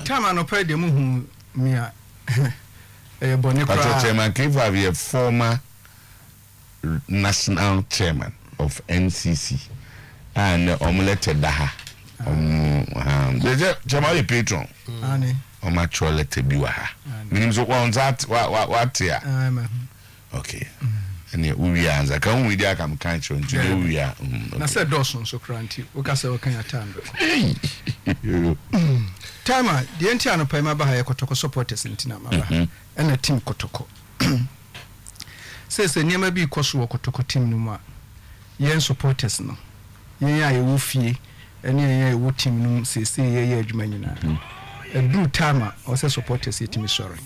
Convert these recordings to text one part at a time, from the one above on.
Time anɔpa yi deɛ mohu me a, ɛyɛ bɔne Patrɔ koraa. Chairman K5 yɛ former national chairman of NCC a nnɛ ɔmo letter da ha. Ɔmo ha sɛ chairman ɔyɛ patron. Aane. Ɔmo atwerɛ letter bi wɔ ha. Aane. Menim so wɔn nsa ate wa wa wate a. Aane mahu. Okay. Ɛneɛ wo wie a ansa ka wohu deɛ aka meka kyerɛ wo nti deɛ wo wie a. Mm, Na okay. sɛ ɛdɔɔso nso koraa nti woka sɛ woka a time bɛkɔ. Hey! Time a deɛ nti anɔpa yi maba ha yɛ Kɔtɔkɔ supporters nti na maba ha ɛna team Kɔtɔkɔ. Seesei nneɛma bi rekɔ so wɔ Kɔtɔkɔ team no mu a yɛn supporters no, yɛn a yɛwɔ fie ɛne yɛn a yɛwɔ team no mu seesei yɛyɛ adwuma nyinaa. Ɛduru time a ɔsɛ supporters yɛtumi sɔre.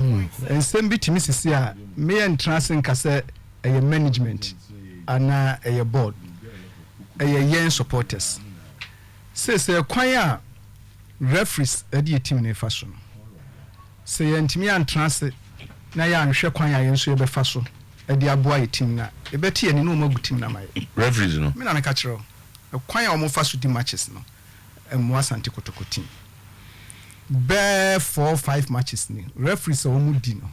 Nsɛm bi tumi sisi a meyɛ ntena ase nka sɛ ɛyɛ management anaa ɛyɛ board. Ɛyɛ yɛn supporters. Seesei kwan a referees de yɛ team no fa so no, sɛ yɛntumi antena ase na yɛanhwɛ kwan a yɛn nso yɛbɛfa so de aboa yɛ team no a, yɛbɛte yɛn ani na wɔn agu team no ama yɛ. Referees no. Me na meka kyerɛ wo, kwan a wɔfa so di matches no, mmoa Asante Kotoko team. Bɛɛ four five matches ni, referees a wɔn di no,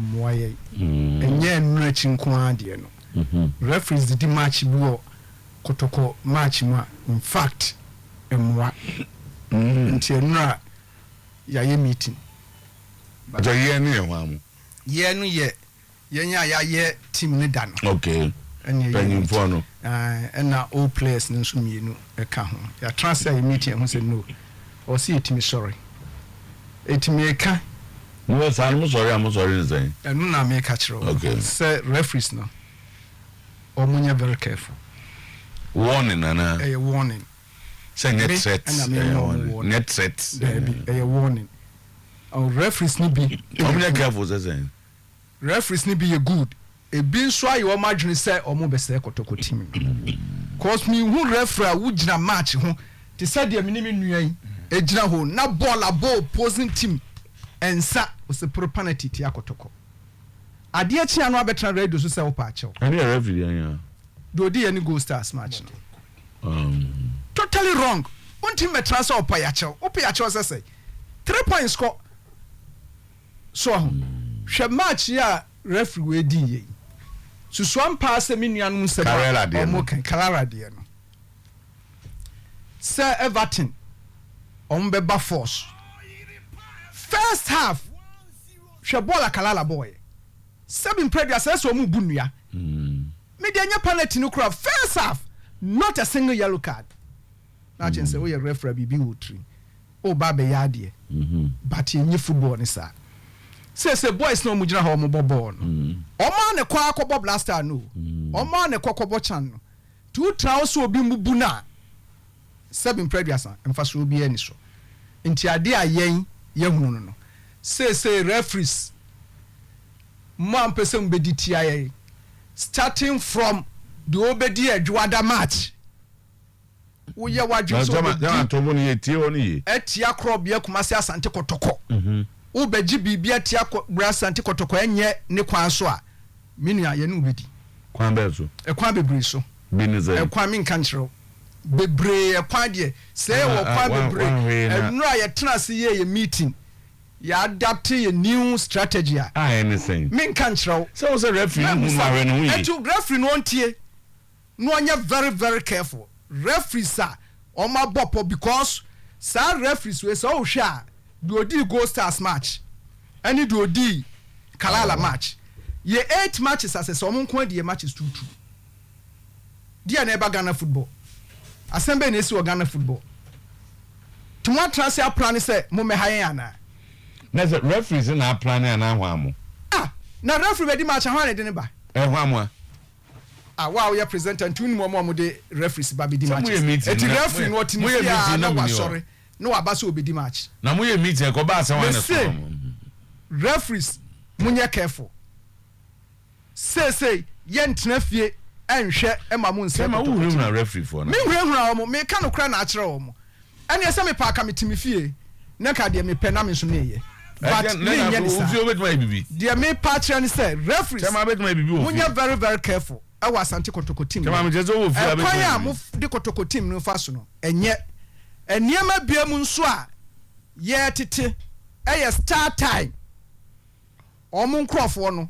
mmoa yɛn. Ɛnyɛ nnura akyi nko ara deɛ no. Referees didi match bi wɔ Kotoko match mu a, in fact, mmoa. Nti nnura yɛayɛ meeting. But yɛn no yɛ hwan mo? Yɛn no yɛ yɛn a yɛayɛ team no da no. Okay. Ɛna ɛyɛ Mpanyinfoɔ no. Ɛna old players no nso mmienu ɛka ho. Yɛatena ase ayɛ meeting ɛho sɛ no, ɔsɛ yɛtumi sɔre. Eti meka. Mo wɔ saa no mo sɔre a mo sɔre ne sɛn? Ɛno na meka kyerɛ wo. Okay. Sɛ referees no, wɔn nyɛ very careful. Warning anaa? Ɛyɛ warning. Sɛ nyɛ Me threat. ɛna me Ɛyɛ ma wɔn warning. warning. Nyɛ threat. Daabi, ɛyɛ warning. Oh, referees no bi. Wɔn nyɛ careful sɛ sɛn? Referees no bi yɛ good, ebi nso ayɛ wɔn adwene sɛ wɔn bɛsɛe Kɔtɔkɔ team no. Cause me hu referee a wogyina match ho te sɛ deɛ me ne me nua yi gyina hɔ na bɔɔl abɔ opposing team nsa osepere penalty tia Kɔtɔkɔ. Adeɛ kye a na wabɛtena radio so sɛ wopɛ akyɛw. Ɛne yɛ referee deɛ anya. Deɛ ɔdi yɛ ne Gold Stars match no. Totally wrong. Wontumi bɛtena sɛ ɔpɛ akyɛw. Wopɛ akyɛw sɛ sɛ 3 points kɔ. So ho hwɛ match yi a referee wei di yɛ yi. Susua mpaa sɛ me nuanom nsɛm Karela a deɛ no. ɔmo kan Karela deɛ no. Sɛ Everton ɔmo bɛba force. First half, hwɛ bɔɔl a Kalala bɔɔyɛ. Sɛbi mpɛdua sɛ ɔmo bu nnua. Me deɛ nyɛ penalty no kora, first half, not a single yellow card. Na kyɛn sɛ woyɛ referee biribi wɔ tirim. Ɔba abɛyɛ adeɛ. But yɛnyɛ football ne saa. Sɛ boys na ɔmo gyina hɔ ɔmo bɔ bɔɔl no. Ɔmo a ne kɔ akɔbɔ blaster no. Ɔmo a ne kɔ kɔbɔ chan no. Nti wotena hɔ sɛ obi mbubu no a, sɛbi mpɛduasa mfasoɔ biara ni so. Nti adeɛ a yɛn yɛhunu no, seesei referees mo a mpɛ sɛ mobɛdi tia yɛn, starting from deɛ ɔbɛdi Adwoada match, woyɛ w'adwene sɛ wobɛdi Atɔbɔ no yɛ tie hɔ no yie. Atia korɔbea Kumase Asante Kɔtɔkɔ, wobɛgye biribi atia korɔbea Asante Kɔtɔkɔ ɛnyɛ ne kwan so a, me nua, yɛne wobɛdi. Kwan bɛɛ so? Ɛkwan bebree so. Bi ne sɛ? Ɛkwan menka nkyerɛ wo bebree. Ɛkwan deɛ sɛ ɛwɔ kwan bebree. Ɛnura yɛtena ase yɛ meeting, yɛ adapt yɛ new strategy a. A ɛne sɛn? Menka nkyerɛ wo. Sɛ wo sɛ referee no hu no ahwɛ ne ho yie. Ɛnti referee no ɔntie na ɔnyɛ very very careful. Referees a ɔmo abɔ pɔ, because saa referees wei, sɛ ɔhwɛ a, deɛ odi Gold Stars match ɛne deɛ odi Kalala match yɛ eight matches asɛ sɛ ɔmo nko adi yɛ matches 2-2 deɛ na ɛba Ghana football. Asɛm bɛyɛ na esi wɔ Ghana football tí mo atena ase apra ne sɛ mo mɛha yɛn anaa? Na sɛ referees na apra ne anaa hwan mo? Ah, na referee bɛ di match ahɔn a na ɛde ne ba. Ɛhwan mo a? Ah, wa a woyɛ presenter nti wonim ɔmo a ɔmo de referees ba bɛdi Sɛ moyɛ matches. meeting Eti na referee no ɔte ne moyɛ fie a meeting na na muni hɔ. wasɔre na waba sɛ obɛdi match. Na moyɛ meeting ɛkɔba asɛm wa na Mese sɔrɔ mo. referees, monyɛ careful. Seesei yɛntena fie ɛnhwɛ ɛma mo nsɛ. Sɛ ma wohurahura referee foɔ no. Menhurahura wɔn, meka nokorɛ na akyerɛ wɔn. Ɛneɛ sɛ mepɛ aka mete me fie na ka deɛ mepɛ na me nso meyɛ, but menyɛ ne saa. Ofie wobɛtumi ayɛ bibi. Deɛ mepa akyerɛ ne sɛ referees, Sɛ ma bɛtumi ayɛ bibi wɔ fie. monyɛ very very careful ɛwɔ Asante Kotoko team Sɛ ma no. mekyerɛ sɛ wowɔ fie a bɛtumi Ɛkwan ayɛ a bibi. mode Kotoko team no fa so no, ɛnyɛ nneɛma bia mu nso a. yɛtete ɛyɛ Star Time. Wɔn nkorɔfoɔ no,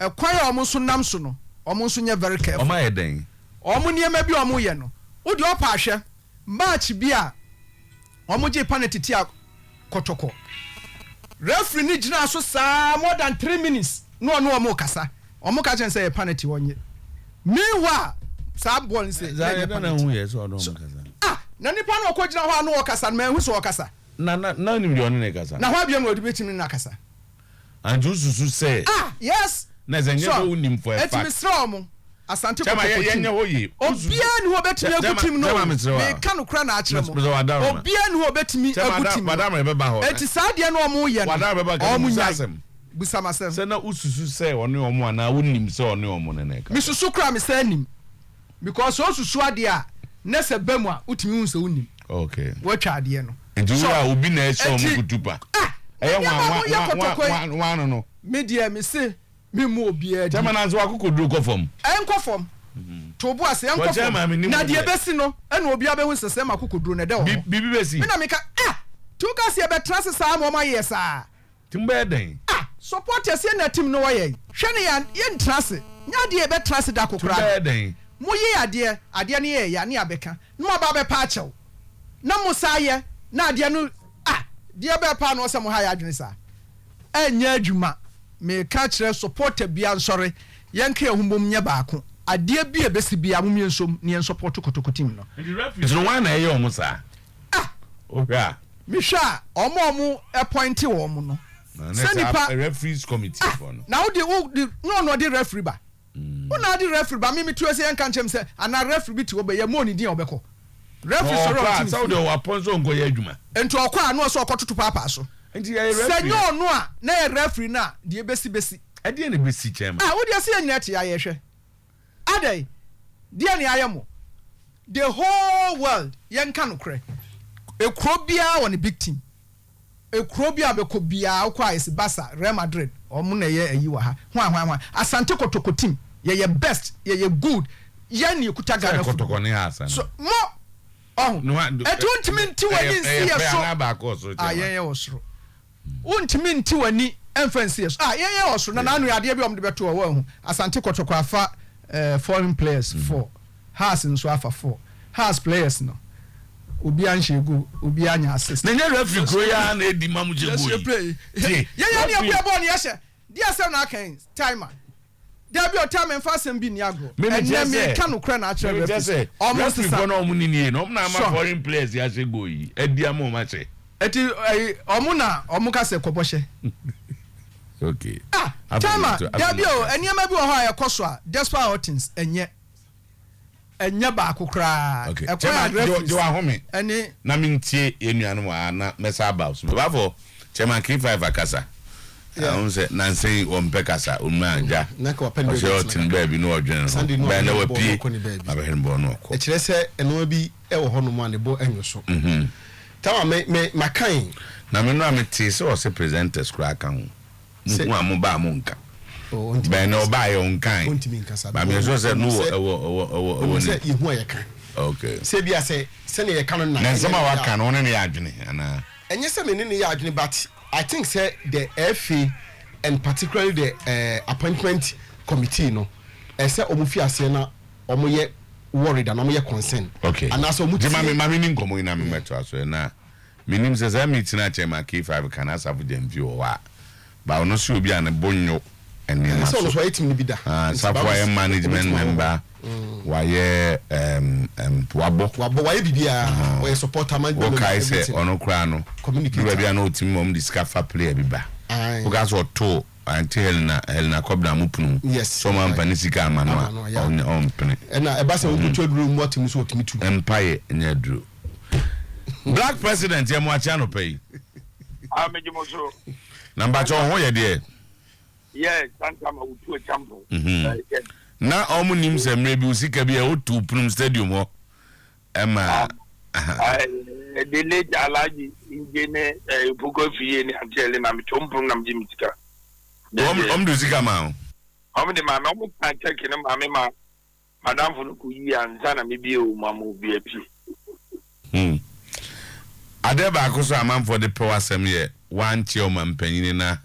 ɛkwan a wɔn nso nam so no, wɔn nso nyɛ very careful. Wɔn ayɛ dɛn? Wɔn nneɛma bi a wɔyɛ no, wo deɛ ɔpɛ ahwɛ, match bi a wɔn gyee paneti tia Kɔtɔkɔ, referee no gyinaa so saa more than 3 minutes na ɔne wɔn rekasa, wɔn ka kyerɛ no sɛ ɛyɛ paneti ɔnnye. Meanwhile, saa bɔɔl no sɛ na ɛnyɛ paneti. So, ah, na nipa no ɔkɔ gyina hɔ a na ɔkasa no, manhu sɛ ɔkasa. Na na na onim deɛ ɔne no rekasa. Na hwan bio na ɔde bɛtumi ne no akasa? Anti wosusu sɛ. Ah yes. Na sɛ nyɛ sɛ wonim for a fact. Eti mesrɛ wɔn, Asante Kyɛma Kotoko yɛ team. yɛnyɛ hɔ yie. Obiara nni hɔ obɛtumi agu team no o. Kyɛma mesrɛ wo a. Meka nokorɛ na akyerɛ mo. Mesrɛ wo adaworoma. Obiara nni hɔ obɛtumi Kyɛma agu ada team no. w'adaworoma yɛbɛba hɔ. Eti saa adeɛ no wɔn reyɛ no, W'adaworoma bɛba ka wɔn mebusa nyae. asɛm. Busa m'asɛm. Sɛ na wosusu sɛ ɔne wɔn anaa wonim sɛ ɔne wɔn ne no rekasa. Mesusu koraa mesan nim. Because sɛ osusu adeɛ a na sɛ ba mu a wotumi hu sɛ wonim. Okay. Woatwa adeɛ no. Nti So wura a obi na ɛhyɛ wɔn eti kutupa. ah Ɛyɛ nneɛma hwan a hwan moyɛ hwan kɔtɔkɔ yi. hwan hwan no no. Me deɛ me se me mmu obiara din. Chairman nanso w'akokoduro kɔ fam. Ɛnkɔ fam. To wo bo ase ɛnkɔ Wɔ fam. chairman me nim Na wo deɛ deɛ. ɛbɛsi no ɛna obiara bɛhu sɛ sɛ m'akokoduro no ɛdɛ wɔ Bi hɔ. biribi bɛsi. Me na meka ah nti woka se yɛbɛtena ase saa ama wɔn ayɛ saa. Nti mobɛyɛ dɛn? Ah supporters yɛ na team no wɔ yɛn hwɛ ne yɛn yɛ ntena ase nyɛ adeɛ yɛ bɛ tena ase da ko Nti koraa mobɛyɛ da dɛn? mo ye adeɛ adeɛ no yɛ ya ne abɛka na mo aba abɛpa akyɛw na mo saa yɛ na adeɛ no ah deɛ bɛɛ paa na ɔsɛ mo ha yɛ adwene saa ɛnyɛ adwuma meka kyerɛ supporter bia nsɔre yɛn ka yɛn ho bom nyɛ baako adeɛ bi a ɛbɛsi bia mo yɛn nsom ne yɛn support kotoko team no. Nti referees no wan na ɛyɛ wɔn saa? Ah! Wohwɛ a. Mehwɛ a, wɔn a wɔn appointe wɔn no. Na Sɛ nipa. Referees committee Ah! foɔ no. Na wode wo de nyɛ ɔno ɔde referee ba. Wo na ade referee ba me me te hɔ sɛ yɛnka nkyerɛ me sɛ anaa referee bi te hɔ bɛ yɛ mɔ ne din a ɔbɛkɔ. Referee sɔre a Ɔkɔ ɔte a ne sɛ wode fie. ɔwɔ apɔn sɛ ɔnkɔyɛ adwuma. Nti ɔkɔ a na ɔsɛ ɔkɔtoto paapaa so. Nti yɛyɛ Sɛ referee nyɛ a. ɔno a na yɛ referee no a deɛ ɛbɛsi bɛsi. Ɛdeɛn na ɛbɛsi chairman? Ah wo deɛ sɛ yɛn nyinaa te ha yɛhwɛ. Adɛn? Deɛn na yɛayɛ mo? The whole world, yɛnka nokorɛ, ekuro biara wɔ ne big team. Ekuro biara a wobɛkɔ biara, wokɔ a yɛsi Barca, Real Madrid, wɔn na ɛyɛ ayi wɔ ha, hwan hwan hwan. Asante Kotoko team, yɛyɛ best, yɛyɛ good, yɛn na yɛkuta Sɛ Ghana football. Kotoko ne Hearts anaa? So, mo, ɔho, No, a- ɛti wontumi nte w'ani ɛyɛ nsi ɛyɛ yɛ pɛ so. anaa baako wɔ soro Ah, kyɛn yɛn wa? yɛ wɔ soro. Wontumi nte w'ani mfa nsi yɛ so. Ah, yɛn yɛ wɔ soro. Na n'ano yɛ adeɛ bi a wɔde bɛto hɔ, woahu. Asante Kɔtɔkɔ afa eh, foreign players 4. Hearts nso afa 4. Hearts players no, obiara nhyɛ goal, obiara nya assist. Na nyɛ referee kuro yi ara na edi ma mo hyɛ goal Yɛhyɛ yi. play. Tie, Yɛn yɛ ne referee. ɛbɔ bɔɔl no yɛhyɛ. Deɛ asɛm na aka yi, timer. Dabi o, timer mfa asɛm bi nni agorɔ. Me me Ɛnnɛ kyerɛ sɛ, meka nokorɛ na akyerɛ me me kyerɛ referees. sɛ, Wɔn referee nsesa. foɔ na wɔn ni nie na wɔn na ama Sure. foreign players yi ahyɛ goal yi, adi ama wɔn ahyɛ. Eti ɛyi ɔmo na ɔmo ka sɛ kɔbɔhyɛ. Okay. Ah, Afei Tama, na afei dabi na o, nneɛma bi wɔ hɔ a ɛkɔ so a, despite all things, ɛnyɛ. Ɛnyɛ baako koraa. Okay. Ɛkwan a Chairman, gye referees gye w'ahome ɛne. na mentie yɛn nuanom wɔ ha na mɛsa aba wo so. Mebafo, Chairman K5 akasa. Yeah. Ahun sɛ nansa yi wɔmpɛ kasa, onua agya. Na nka wapɛ ne Ɔsɛ baabi ɔte atena ne kakra. baabi na ɔdwene ne ho. Sunday no Bɛn na ɔbɛhwɛ ne bɔɔl wapue, na ɔkɔ ne baabi. abɛhwɛ ne bɔɔl na ɔkɔ. Ɛkyerɛ sɛ nneɛma bi wɔ hɔnom a ne bo nnwo so. Tama me me makan. Na me no a metee sɛ ɔse presenters koraa ka ho. Sɛ. Muhu a mo ba a monka. Oh, ɔntumi Bɛn na nkasa. ɔbaeɛ ɔnkae. Ɔntumi nkasa. Ba me sure sɛ no wɔ ɛwɔ ɛwɔ ɛwɔ ɛwɔ Ɔnim ne. sɛ yɛhu a yɛka. Okay. Sɛ ebia sɛ sɛnea yɛka no na Na ɛnyɛ nsɛm a ne waka ya. no wo ne no yɛ adwene anaa? Ɛnyɛ sɛ me ne no yɛ adwene but I think sɛ the FA and particularly the eh, appointment committee no ɛsɛ wɔn fi aseɛ na wɔn yɛ worried anaa wɔn yɛ concern. Okay. Anaasɛ wɔn Gye ma tie. me ma me ni nkɔmmɔ yi na me mmɛtoa so ɛ na menim sɛ saa meeting a Chairman K5 ka no Asafo Gyamfi wɔ hɔ a ba ɔno nso yɛ obi a ne bo nnwo nneɛma Sɛ so. ɔno nso wayɛ team no bi da. Ah, Nti Safo Bible ayɛ sɛ management ɔbɛtumi awɔ hɔ. member, wayɛ um, um, wabɔ. Wabɔ wayɛ biribiara. Ɔyɛ supporter management member Wokae sɛ everything. ɔno koraa no, Communicator. du baabi a na ɔtumi ma wɔn de sika fa player bi ba. Aye. Woka sɛ ɔtoo Auntie Helena, Helena Kɔbena mo pono mu. Yes. Sɛ ɔmo amfa ne sika amma no a, Ama no a, yeah. ɔnyɛ ɔmpene. Ɛna ɛba sɛ wokotu aduro mu atem nso ɔtumi tu. Mpaeɛ nyɛ aduro. Black president yɛ mo akye anɔpa yi. Ah, megye mo so. Na mpakyɛ wo ho yɛ deɛ? Yes, santa ma wotu akyampo. Mhm. Na ɔmo nim sɛ mmerɛ bi wo sika bi a wotu punum stadium hɔ ɛma. The late Alhaji Nje ne Opoku Afriyie ne Auntie Elena metɔ mpunum na megye me sika. Wɔn de sika ma wo? Wɔn de ma me, wɔn ka check no ma me ma madamfo no kɔ yi ansa na mebie wɔn ama obi apue. Hmm. Adeɛ baako nso a amanfoɔ de pɛ w'asɛm yɛ woankyea ɔmampanyini na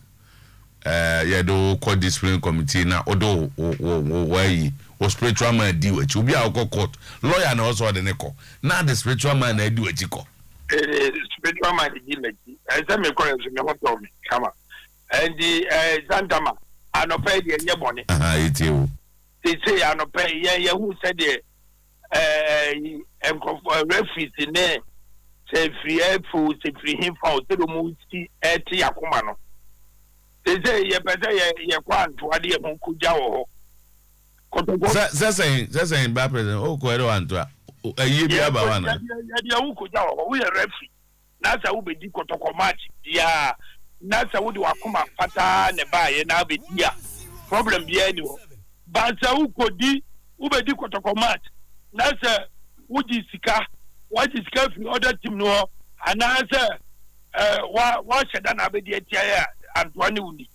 yɛde wo kɔ discipline committee na wode wo wo wo w'ayi wo spiritual man di w'akyi. Obi a wokɔ court, lawyer na ɛwɔ sɛ ɔde ne kɔ na ade spiritual man na adi w'akyi kɔ. Spiritual man di m'akyi. Ɛsɛ mekɔ yɛ nso me ho tɔ me kama. Ɛnti Santama, anɔpa yi deɛ ɛnyɛ bɔne. Aha, yɛtie wo. Seesei anɔpa yi yɛn yɛhu sɛdeɛ ɛɛ nkurɔfoɔ referees ne sɛ firi ɛfo sɛ firi hefa o sɛdeɛ wɔn si ɛte yakoma no. Seesei yɛpɛ sɛ yɛ yɛkɔ antoa de yɛn ho kogya wɔ hɔ. Kɔtɔkɔ. Sɛ sɛ sɛn sɛ sɛn ba president o kɔ ɛdɛ wɔ antoa ɛyie bi aba hɔ ana. Yɛde yɛn ho kogya wɔ hɔ woyɛ referee. na sɛ wobɛdi kɔtɔkɔ match biaa na sɛ wode wakoma fataa na ɛbaayɛ na abɛdi a problem biaa ni hɔ but sɛ wokɔdi wobɛdi kɔtɔkɔ match na sɛ wogye sika wagye sika firi other team no hɔ anaasɛ eh, wa wahyɛ da na abɛdi atia yɛ a antoa ne wo ni.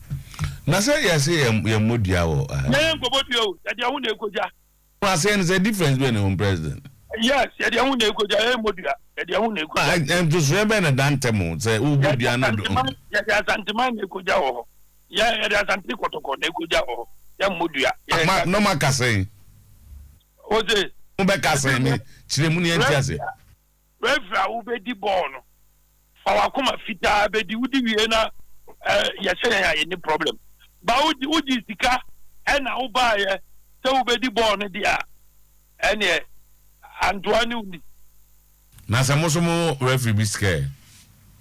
Na sɛ yɛse yɛmmɔ dua wɔ ha. Yɛn nkɔbɔ dua o, yɛde ɛho na ɛkɔgya. Mo aseɛ no sɛ difference bɛn na ɛwɔ mu president. Yes yɛde ɛho na ɛkɔgya yɛn mmɔ dua yɛde ɛho na ɛkɔgya. Ntosoɛ bɛn na ɛda ntɛm o sɛ wobɔ dua no do. Yɛde Asanteman na ɛkɔgya wɔ hɔ yɛn yɛde Asante Kɔtɔkɔ na ɛkɔgya wɔ hɔ yɛn mmɔ dua. Ma na ɔma ka sɛn. Ose. Mo bɛ ka sɛn mi kyerɛ mu ni yɛn ti ase. Referee a wobɛdi bɔɔl no fa w'akoma fitaa bɛdi wodi wie na yɛhyɛ yɛn a yɛnni problem ba wogye wogye sika ɛna wobaayɛ sɛ wobɛdi bɔɔl no deɛ a ɛneɛ antoa ne woni. Na sɛ mo so mo referee bi sika ɛ?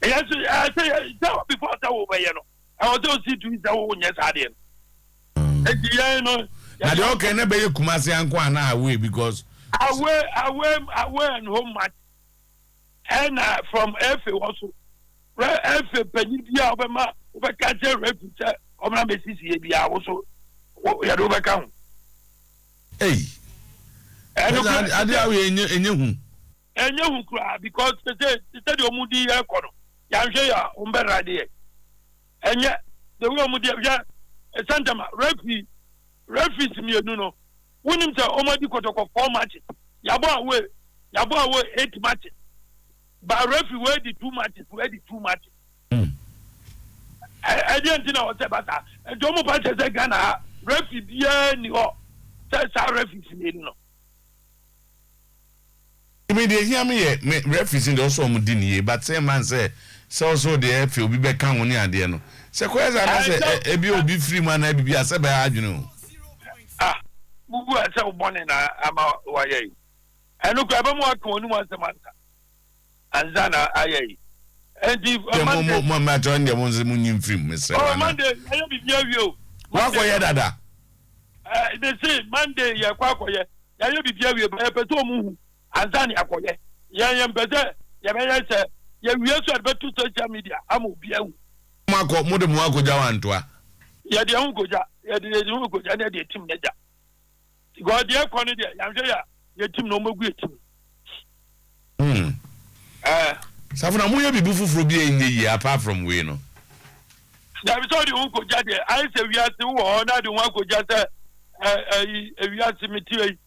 Yɛ so ɛsɛ yɛ sɛ before sɛ wobɛyɛ no ɛwɔ sɛ osi tumi sɛ wonyɛ saa deɛ no eti yɛn no. Na deɛ ɔkɛ ne bɛyɛ Kumasi anko anaa away because. Away away away and home match. Ɛna from FA hɔ so FA panyin bi a wobɛma wobɛka kyerɛ referee sɛ ɔmena bɛsisi yɛ biara wo so yɛde wobɛka ho. Ei. Ɛno ade a woyɛ ɛnyɛ ɛnyɛ hu. Ɛnyɛ hu koraa because sɛ sɛdeɛ ɔmo di yɛ kɔ no yɛanhwɛ yɛ a ɔmo bɛra deɛ ɛnyɛ the way ɔmo di hwɛ santama referee referees mmienu no Wonim sɛ wɔn adi kɔtɔkɔ four matches, yabɔ away, yabɔ away eight matches. Ba referee wei di two matches, wei di two matches. Ɛdeɛ nti na wɔsɛ ba saa. Nti wɔn pa kyerɛ sɛ Ghana ha referee biara ni hɔ sɛ saa referees mmienu no. Me deɛ ehia me yɛ me referees no deɛ ɔsɛ ɔmo di ne yie but sɛ ɛma nsɛ sɛ ɔsɛ ɔde ɛfɛ obi bɛka ho ne adeɛ no sɛ kɔyɛ saa na sɛ ebi obi firi mu anaa bibi a sɛ bɛyɛ adwene o. Ah bubu a sɛ wo bɔne na ama wayɛ yi ɛno kora ɛbɛma waka wɔn anum asɛm ansa ansa na ayɛ yi ɛnti Deɛ mo mo mo mɛtɔ ɛn deɛ mo nso mo nyi nfiri mu mesrɛ oh Monday yɛyɛ biribi awie o wakɔ yɛ dada. Ɛɛ mese Monday yɛkɔ akɔyɛ Yɛayɛ biribi awie but yɛpɛ sɛ wɔn hu ansa na yɛakɔyɛ. Yɛn yɛmpɛ sɛ yɛbɛyɛ sɛ yɛwie so a yɛde bɛto social media ama obi ahu. Mo akɔ mo de mo ho akɔgya wɔ Antoa. Yɛde yɛn ho kɔgya yɛde yɛn ho kɔgya ne yɛde yɛn tim no agya. Because deɛ ɛkɔ no deɛ yɛanhwɛ yɛ a yɛn tim no wɔn bɛgu yɛn tim. Hmm. Eh. Safo na moyɛ biribi foforɔ bi a ɛnyɛ yie apart from wei no. Dabi sɛ ɔde ho kɔgya deɛ ayɛ sɛ wiase wowɔ hɔ na de ho akɔgya sɛ ɛyi wiase mete yi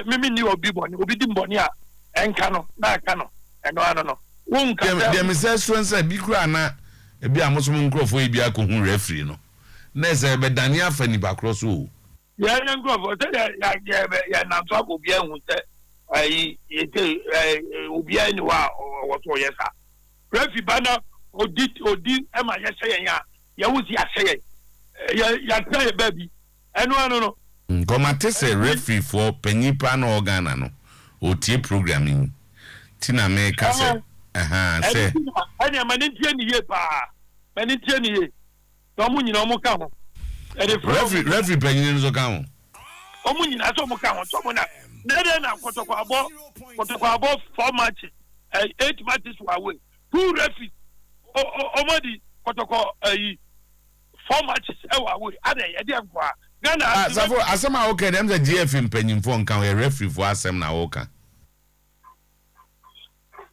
mimi ni obi bɔne obi di mbɔne a ɛnka no na aka no ɛno ano no wonka sɛ. Deɛ mesɛ srɛ sɛ bi koraa na ebi a mo so mo nkurɔfoɔ yi bi akɔhu referee no na ɛsɛ ɛbɛdane afa nipa korɔ so o. Yɛn yɛn nkurɔfoɔ sɛ yɛ yɛ yɛ yɛnam so akɔ obiara hu sɛ ɛyi yɛsɛ ɛɛ obiara ni hɔ a ɔwɔ so ɔyɛ saa. Refi ba na odi odi ɛma yɛhyɛ yɛn a yɛho si ahyɛ yɛn yɛ yɛatena yɛ baabi ɛno ano no. Nkɔ mate sɛ referee foɔ panyin paa na ɔwɔ Ghana no ɔtie program yi nti na meka sɛ ɛhaa sɛ. Ɛno nti na ɛnea ma ne ntie ne yie paa ma ne ntie ne yie. Na wɔn nyinaa wɔn ka ho. Yɛde frɛ wɔn. Referee referee panyin no nso ka ho. Wɔn nyinaa sɛ wɔn ka ho sɛ wɔn na na ɛdɛ na kɔtɔkɔ abɔ kɔtɔkɔ abɔ four matches eh, eight matches wɔ away two referees wɔn adi kɔtɔkɔ ɛyi four matches ɛwɔ away adɛ ɛdeɛ nkoa Ghana. Ah, Safo, asɛm a woka deɛ ɛm sɛ GFA mpanyinfoɔ nka ho yɛ referee foɔ asɛm na woka.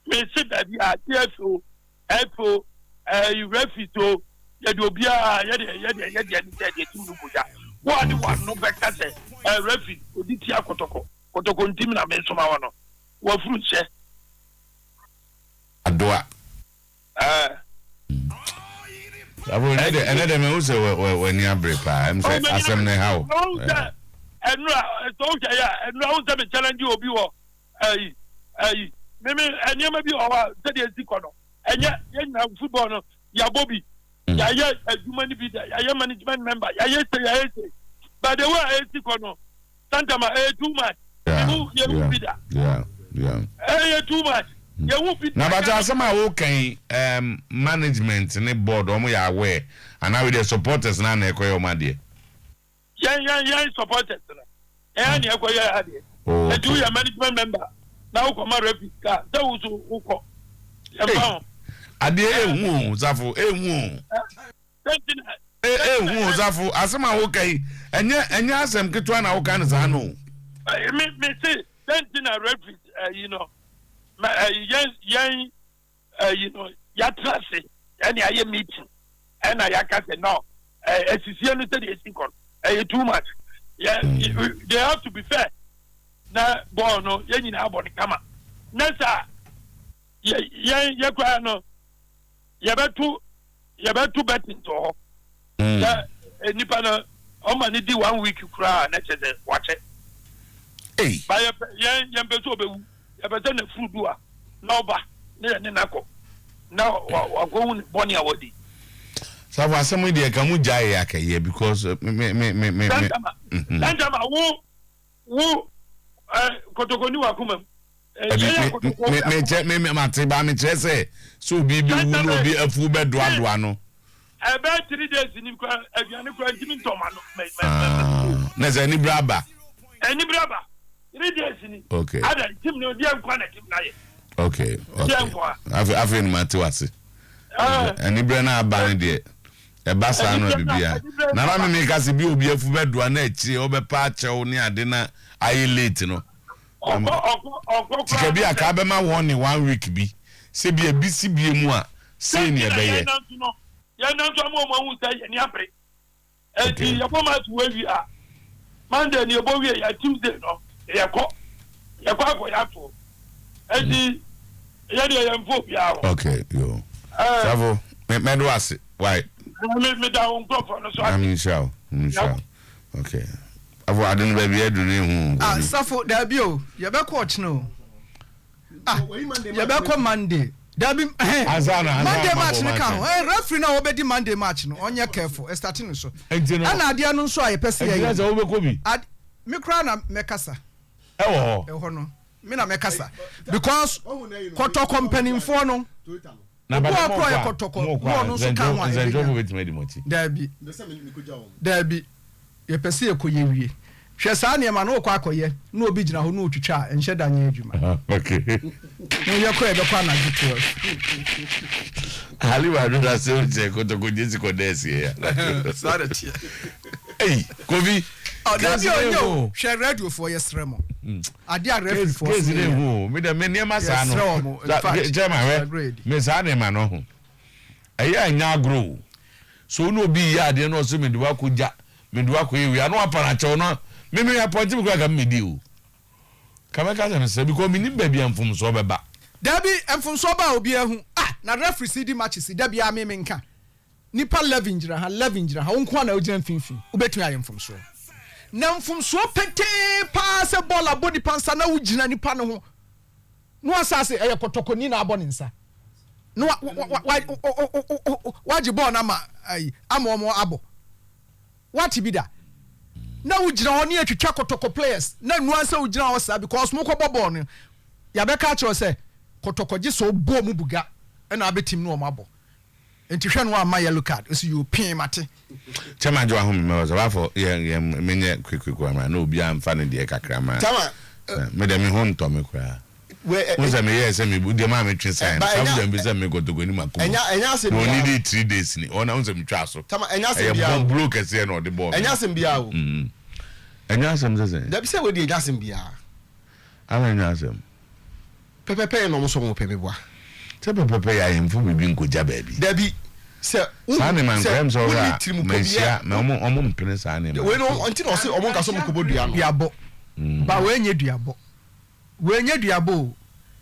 Mese baabi a TF o, F o, ɛɛ refit o, yɛde obiara yɛde yɛde yɛde ɛne sɛ yɛde tim no mogya. Wo a de w'ano bɛka sɛ ɛɛ refit odi tia kɔtɔkɔ, kɔtɔkɔ ntim na mesoma wɔ no, wafuru nhyɛ. Adoa. Ɛɛ. Safo ɛnɛ de ɛnɛ de mehu sɛ w'ani abere paa ɛm sɛ asɛm no ɛha wo. Mehu sɛ ɛnura sɛ wohwɛ yɛ a ɛnura wohu sɛ me challenge obi wɔ ɛyi ɛyi meme nneɛma bi wɔ hɔ a sɛdeɛ esi kɔ no ɛnyɛ yɛn nyinaa football no yɛabɔ bi yɛayɛ adwuma no bi da yɛayɛ management member yɛayɛ se yɛayɛ se but the way a esi kɔ no Santama ɛyɛ too much. Yɛhu yɛhu bi da. Ɛyɛ too much. Yɛhu bi da. Na bàtà asɛm a woka yi um, management ne board wɔn yɛ aware anaa wei deɛ supporters na na ɛkɔyɛ wɔn adeɛ. Yɛn yɛn yɛn supporters no yɛn na ɛkɔyɛ adeɛ. Oh, Ɛti woyɛ management member na wokɔma referee sika sɛ wo so wokɔ. Yɛmfa ho. Adeɛ ehu o, Safo ehu o. Ehu o Safo, asɛm a woka yi, ɛnyɛ ɛnyɛ asɛm ketewa na woka no saa no o. Me me se dɛn nti na referees ɛyi no ma ɛyi yɛn yɛn ɛyi no yɛatena ase ɛne ayɛ meeting ɛna yɛaka sɛ no ɛsisie no sɛdeɛ esi kɔ no ɛyɛ too much yɛ they have to be fair na bɔɔl no yɛn nyinaa bɔ no kama na saa yɛ yɛn yɛ koraa no yɛbɛto yɛbɛto betting to hɔ hmm. sɛ eh, nipa no ɔma ne di one week koraa na kyɛ sɛ wakyɛ ba yɛpɛ yɛn yɛn pɛ sɛ ɔbɛwu yɛpɛ sɛ n'afuru du a na ɔba ne yɛ ne nakɔ na wakɔhu ne bɔne a wadi. Safo asɛm yi deɛ ka mu gya yɛ akɛyɛ because eh, me me me me me. Santama mhm. Santama wo wo eh, kotoko ni wakoma mu. Mekyɛ me me mate ba mekyerɛ sɛ sɛ obi bi wu na obi afuw bɛdoadoa no. Ɛbɛyɛ 3 days ni kura aduane kura ntumi ntɔ ma no. Ah, na sɛ anibere aba. Anibere aba 3 days ni. Okay. Ada tim no deɛ nkwa na tim na yɛ. Okay okay. Afei afei no mate wase. Anibere na aba no deɛ ɛba saa no bibia. Na na me meka sɛ bi obi afu bɛdoa na akyire ɔbɛpa akyɛw ne ade na ayɛ late no. Sika bi a ka bɛma wɔn ne one week bi sɛ bi ebi si bie mu a sei ne ɛbɛyɛ. Yɛn nanso ama wɔn ahu sɛ yɛn ani abere. Eti yɛbɔ match wɔ awie a Monday ni yɛbɔ wie yɛ Tuesday no yɛkɔ yɛkɔ akɔ yɛ ato. Eti yɛ deɛ yɛn fo obiara ho. Okay yo. Safo mɛdo ase why. Me me da wo nkurɔfoɔ no so ase. Nyame nhyira wo nhyira wo okay. Afo ade no baabi aduru no ehu o. Ah safo daabi o yɛbɛkɔ ɔkyena o ah yɛbɛkɔ Monday daabi ɛhɛn Monday match no ka ho ɛn referee no a ɔbɛdi Monday match no ɔnyɛ careful ɛstati no so ɛna adeɛ no nso a yɛpɛ sɛ yɛyɛ ɛnti sɛ wobɛkɔ bi ad me koraa na mɛkasa ɛwɔ hɔ ɛhɔ no me na mɛkasa because kɔtɔkɔ mpanimfoɔ no Na Obi bàtà a mo ɔkɔ kɔ yɛ a kɔtɔkɔ mo kɔ na a ɔno nso ka ho a nsɛntwerɛfo ɛbɛnya. bɛtumi adi mo akyi. Daabi. Daabi. Yɛpɛ sɛ yɛkɔ yɛ wie. Hwɛ saa nneɛma no wokɔ akɔyɛ na obi gyina hɔ na otwitwa a ɛnhyɛ da nyɛ adwuma. Okay. Na yɛkɔ yɛbɛkɔ anadwo 12. Halima Adona sɛ o kyɛ kɔtɔkɔ gyesi kɔ dɛ ɛsiɛ ya. Saa na ɛteɛ. Ei Kofi. Ɔ dabi o nyɛ o hwɛ radiofoɔ yɛsrɛ mo. Adeɛ a referee foɔ Case so ne yɛ. hu o. Me dɛ me nneɛma saa no. Yɛsrɛ wɔn. In fact, Kyɛ ma hwɛ. agree di. Me saa nneɛma no ho. Ɛyɛ a ɛnyɛ agorɔ o. So wo ne obi reyɛ adeɛ na ɔse mede wo akɔgya, mede wo akɔyɛ wei a na wapa no akyɛw no me me apɔnkye me koraa ka me medi o. Ka mɛka sɛ mesrɛ because menim baabi a mfomsoɔ bɛba. Dabi, mfomsoɔ ba a obiara hu. Ah, na referees di matches yi, da biara me menka. Nnipa 11 gyina ha, 11 gyina ha, wo nko ara na wogyina mfimfini. Wobɛtumi ayɛ mfomsoɔ. Na mfomsoɔ petee paa sɛ bɔɔl abɔ nipa nsa na wogyina nipa no ho na wasase ɛyɛ kɔtɔkɔni na abɔ ne nsa na wagye bɔɔl no ama ayi ama wɔn abɔ. Wate bi da? Na wogyina hɔ ne yɛtwitwa kɔtɔkɔ players na nnua sɛ wogyina hɔ saa because mokɔbɔ bɔɔl no yɛabɛka akyerɛ sɛ kɔtɔkɔ gye sɛ ɔbɔ mu buga ɛna abɛtim ne wɔn abɔ. Nti hwɛ no wamma yellow card ɔsi yoo pee mate. Chairman gye wahome mɛwɔ sɛ wafɔ yɛ yɛ menyɛ quick quick wa ma na obi anfa ne deɛ kakra ma Chairman me deɛ me ho ntɔ me koraa wo sɛ me yɛ sɛ me bu deɛ maa me twe sign saa bu deɛ me sɛ me kɔtɔkɔ ni ma kuma na ɔni di 3 days ni ɔna wo sɛ me twa so ɛyɛ bɔn blow kɛseɛ na ɔde bɔɔ me ɛnyɛ asɛm biara o ɛnyɛ asɛm sɛ sɛ dabi sɛ wei deɛ ɛnyɛ asɛm biara ala ɛnyɛ asɛm. Pɛpɛpɛ yɛ na ɔmo sɛ ɔmo pɛ me boa. Sɛ pɛpɛpɛ yɛ ahemfo biribi nkogya baabi. Dabi, sɛ wo Saa nneɛma no sɛ koraa ɛm sɛ wonni ɔhwɛ a tirimupɔ manhyia biara. na ɔmo ɔmo mpene saa nneɛma Wei no no so. nti na ɔse ɔmo nka sɛ ɔmo kɔbɔ dua no. Duabɔ. Ba wei nyɛ duabɔ. Wei nyɛ duabɔ o.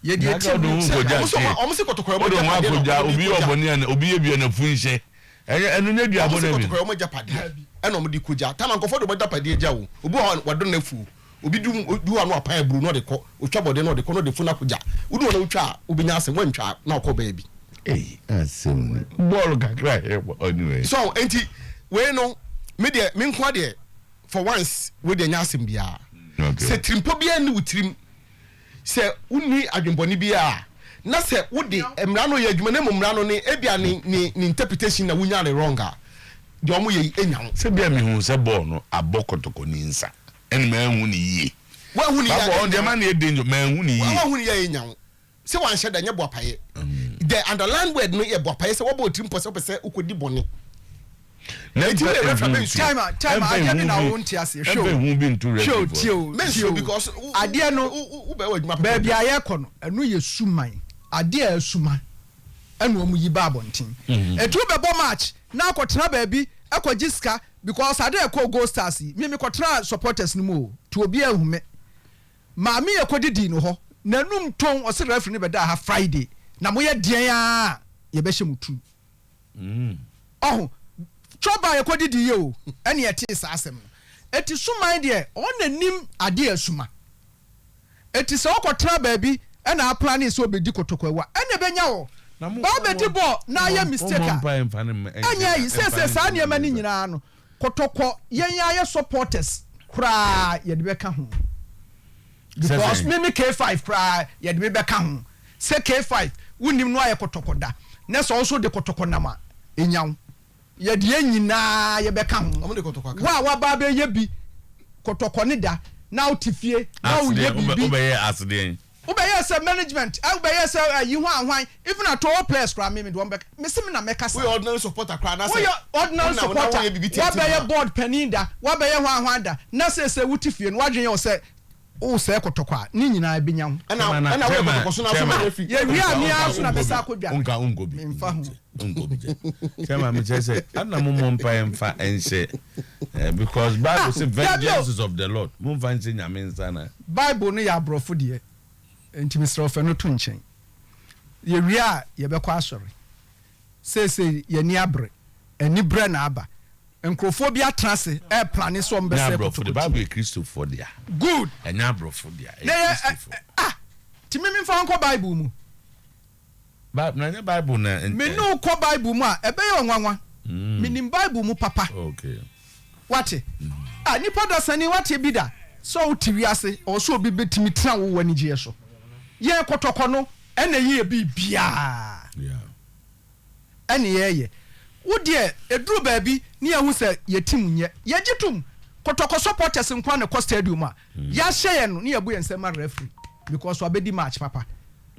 Yɛde Na yɛ ɔde team wo no ho kɔgya Ɔmo sɛ nkyɛn. ɔmo sɛ kɔtɔkɔ ɔmo Wode wo ho agyapadeɛ na akɔgya ɔmo de obi yɛ kɔgya. ɔbɔne a obi yɛ bi a n'afu nhyɛ. Ɛnyɛ ɛno nyɛ Ɔmo duabɔ sɛ no bi. kɔtɔkɔ ɔmo agyapadeɛ ɛna ɔmo de kɔgya. Tama nkɔfɔ de ɔmo agyapadeɛ gya o. Obi wɔ hɔ a wadɔ n'afuo. Obi du du hɔ a na wapan aburo na ɔde kɔ. Otwa bɔdeɛ na ɔde kɔ na ɔde funu akɔgya. Wodu hɔ na wotwa a wobɛnya asɛm woantwa a na ɔkɔ baabi. Ei asɛm ni. Bɔɔlo kakra a yɛbɔ anyway. So enti wei no me deɛ me nkoa deɛ for once wei deɛ nyɛ asɛm biara. Okay. Sɛ tirimpɔ biara nni wo tirim, sɛ wonni adwenbɔne biara na sɛ wode mmara no yɛ adwuma na mmom mmara no ne ebia ne ne ne interpretation na wonya ne wrong a, deɛ wɔyɛ yi enya wo. Sɛ bia mehu sɛ bɔɔl no abɔ kɔtɔkɔni nsa ɛna manhu no yie. Woanhu no yie a Bible ɔno deɛ enya ma wo. no yɛ danger manhu no yie. Woanhu no yie a enya wo. Sɛ wanhyɛ da nyɛ boapayɛ. The underlined word no yɛ boapayɛ sɛ wɔbɔ otirim pɔ sɛ wopɛ sɛ wokɔdi bɔne. Na Enti ɛmfa woyɛ referee ehu a nto mensuro. Time a time a ɛmfa adeɛ bi ehu na bi wo nte aseɛ hwɛ ɛmfa o ehu bi nto hwɛ referee o foɔ tie so. o tie Mensuro o because wo adeɛ no wo wobɛyɛ w'adwuma baabi pɛpɛɛpɛ. a yɛkɔ no ɛno yɛ suman adeɛ a asuma ɛna wɔn yi ba abɔnten ɛti wobɛbɔ match na akɔtena baabi ɛkɔgye sika because adeɛ ɛkɔ Gold Stars yi me mekɔtena supporters no mu o to obi ahu me Maame yɛ kɔ didii no hɔ nanum ton ɔse referee no bɛdaa ha Friday na moyɛ deɛn aa yɛbɛhyɛ mo tuu ɔho chɔba yɛkɔ didii yɛ o ɛne yɛtee saa asɛm no eti suman deɛ ɔn na nim adeɛ asuma eti sɛ ɔkɔ tena baabi ɛna aplane sɛ ɔbɛdi kotoko awu a ɛna ɛbɛnya wɔ Na mo ba ɔbɛdi mo bɔɔl na mo ayɛ mo mistake mmɔ a mpaeɛ mfa no mma ɛnyɛ ɛnhyɛ ayi mfa seesei no saa nhyɛ nneɛma Nyame no nsa. nyinaa no Kɔtɔkɔ yɛn ara yɛ supporters koraa yɛde bɛka ho Sɛ because sɛn? me me K5 koraa yɛde me bɛka ho sɛ K5 wonim no ayɛ kɔtɔkɔ da na sɛ wo nso de kɔtɔkɔ nam a ɛnya wo yɛde yɛn nyinaa yɛbɛka ho Wɔn de kɔtɔkɔ aka wo a waba abɛyɛ bi kɔtɔkɔ ne da na wote fie na Ase woyɛ deɛn? Wobɛ biribi wobɛyɛ ase deɛn? Wobɛyɛɛ sɛ management eh wobɛyɛɛ sɛ ayi hwan hwan even at all players koraa me mede wɔn bɛka mese me na mɛka saa. Woyɛ ordinary supporter koraa anaasɛ Woyɛ ordinary wonam na supporter woyɛ biribi tia team no woabɛyɛ a. board panin da woabɛyɛ hwan hwan da na seesei wote fie no w'adwene yɛ wo sɛ wosɛe kɔtɔkɔ a ne nyinaa ɛbɛnya wo. Ɛna Chairman na ɛna woyɛ chairman kɔtɔkɔ so na nso chairman woyɛ referee. Yɛwie a wonka me ara wonka nso na wonkɔ mɛsan bi akɔdware wonka wonkɔ bi memfa ho. wonkɔ bi kyɛ chairman mekyerɛ sɛ ana mommɔ mpaeɛ mfa nhyɛ eh, because bible Ah say dabi vengeance o is of the lord momfa nhyɛ nyame nsa na Bible no yɛ aborɔfo deɛ enti mesrɛ wo fa no to nkyɛn. Yɛwie a yɛbɛkɔ asɔre. Seesei yɛn ani abere. Aniberɛ na aba. Nkurɔfoɔ bi atena ase replane sɛ Nyɛ wɔbɛsɛe aborɔfo de kotokoti. Bible yɛ Kristofoɔ dea. Good. Ɛnyɛ aborɔfo dea, Na ɛyɛ yɛ ɛ Kristofoɔ. ɛ ah nti me memfa wo nkɔ Bible mu. Bi na ɛnyɛ Bible na ɛ Me ne ɛ. wo kɔ Bible mu a, ɛbɛyɛ wo nwanwa. Menim Bible mu papa. Okay. Wate? Ah, nipa dasani, wate bi da? Sɛ wote wiase, ɔwɔ sɛ obi bɛtumi tena wo w'anigyeɛ so. Yɛn kɔtɔkɔ no, ɛna ɛyɛ yɛ biribiara. Yeah. Ɛne yɛyɛ. Wo deɛ, ɛduru baabi ne yɛhu sɛ yɛ team nyɛ. Yɛgye tom. Kɔtɔkɔ supporters nko ara na ɛkɔ stadium a, yɛahyɛ yɛn no ne yɛbu yɛn nsam ma referee because wabɛdi match papa.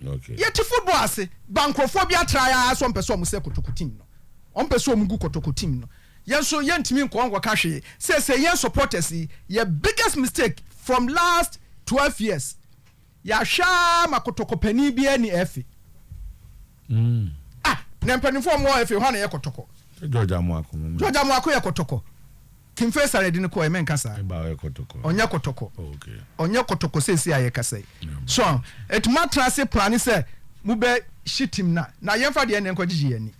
Okay. Yɛte football ase, ba nkurɔfoɔ bi atra ara sɛ wɔmpɛ sɛ wɔsɛ kotoko team no. Wɔmpɛ sɛ wɔgu kotoko team no. Yɛn nso yɛntumi nkɔ nkɔka hwee. Seesei yɛn supporters yi, yɛ biggest mistake from last 12 years, yɛahwɛ ara ma kotoko panin biara nni FA. Ah, na mpanimfoɔ a wɔwɔ FA, hwan na ɛyɛ kɔtɔkɔ? Sɛ George Amoako mo. George Amoako yɛ kɔtɔkɔ. King Faisal yɛde no kɔɛ, mɛnka saa. Ɛba ɔyɛ kɔtɔkɔ. Ɔnyɛ kɔtɔkɔ. Oh, okay. Ɔnyɛ kɔtɔkɔ seesei a yɛkasa yi. So, ɛti moatena ase plane sɛ mobɛ hye team no a, na yɛmfa deɛ ɛnɛ nkɔgyegye yɛn ani.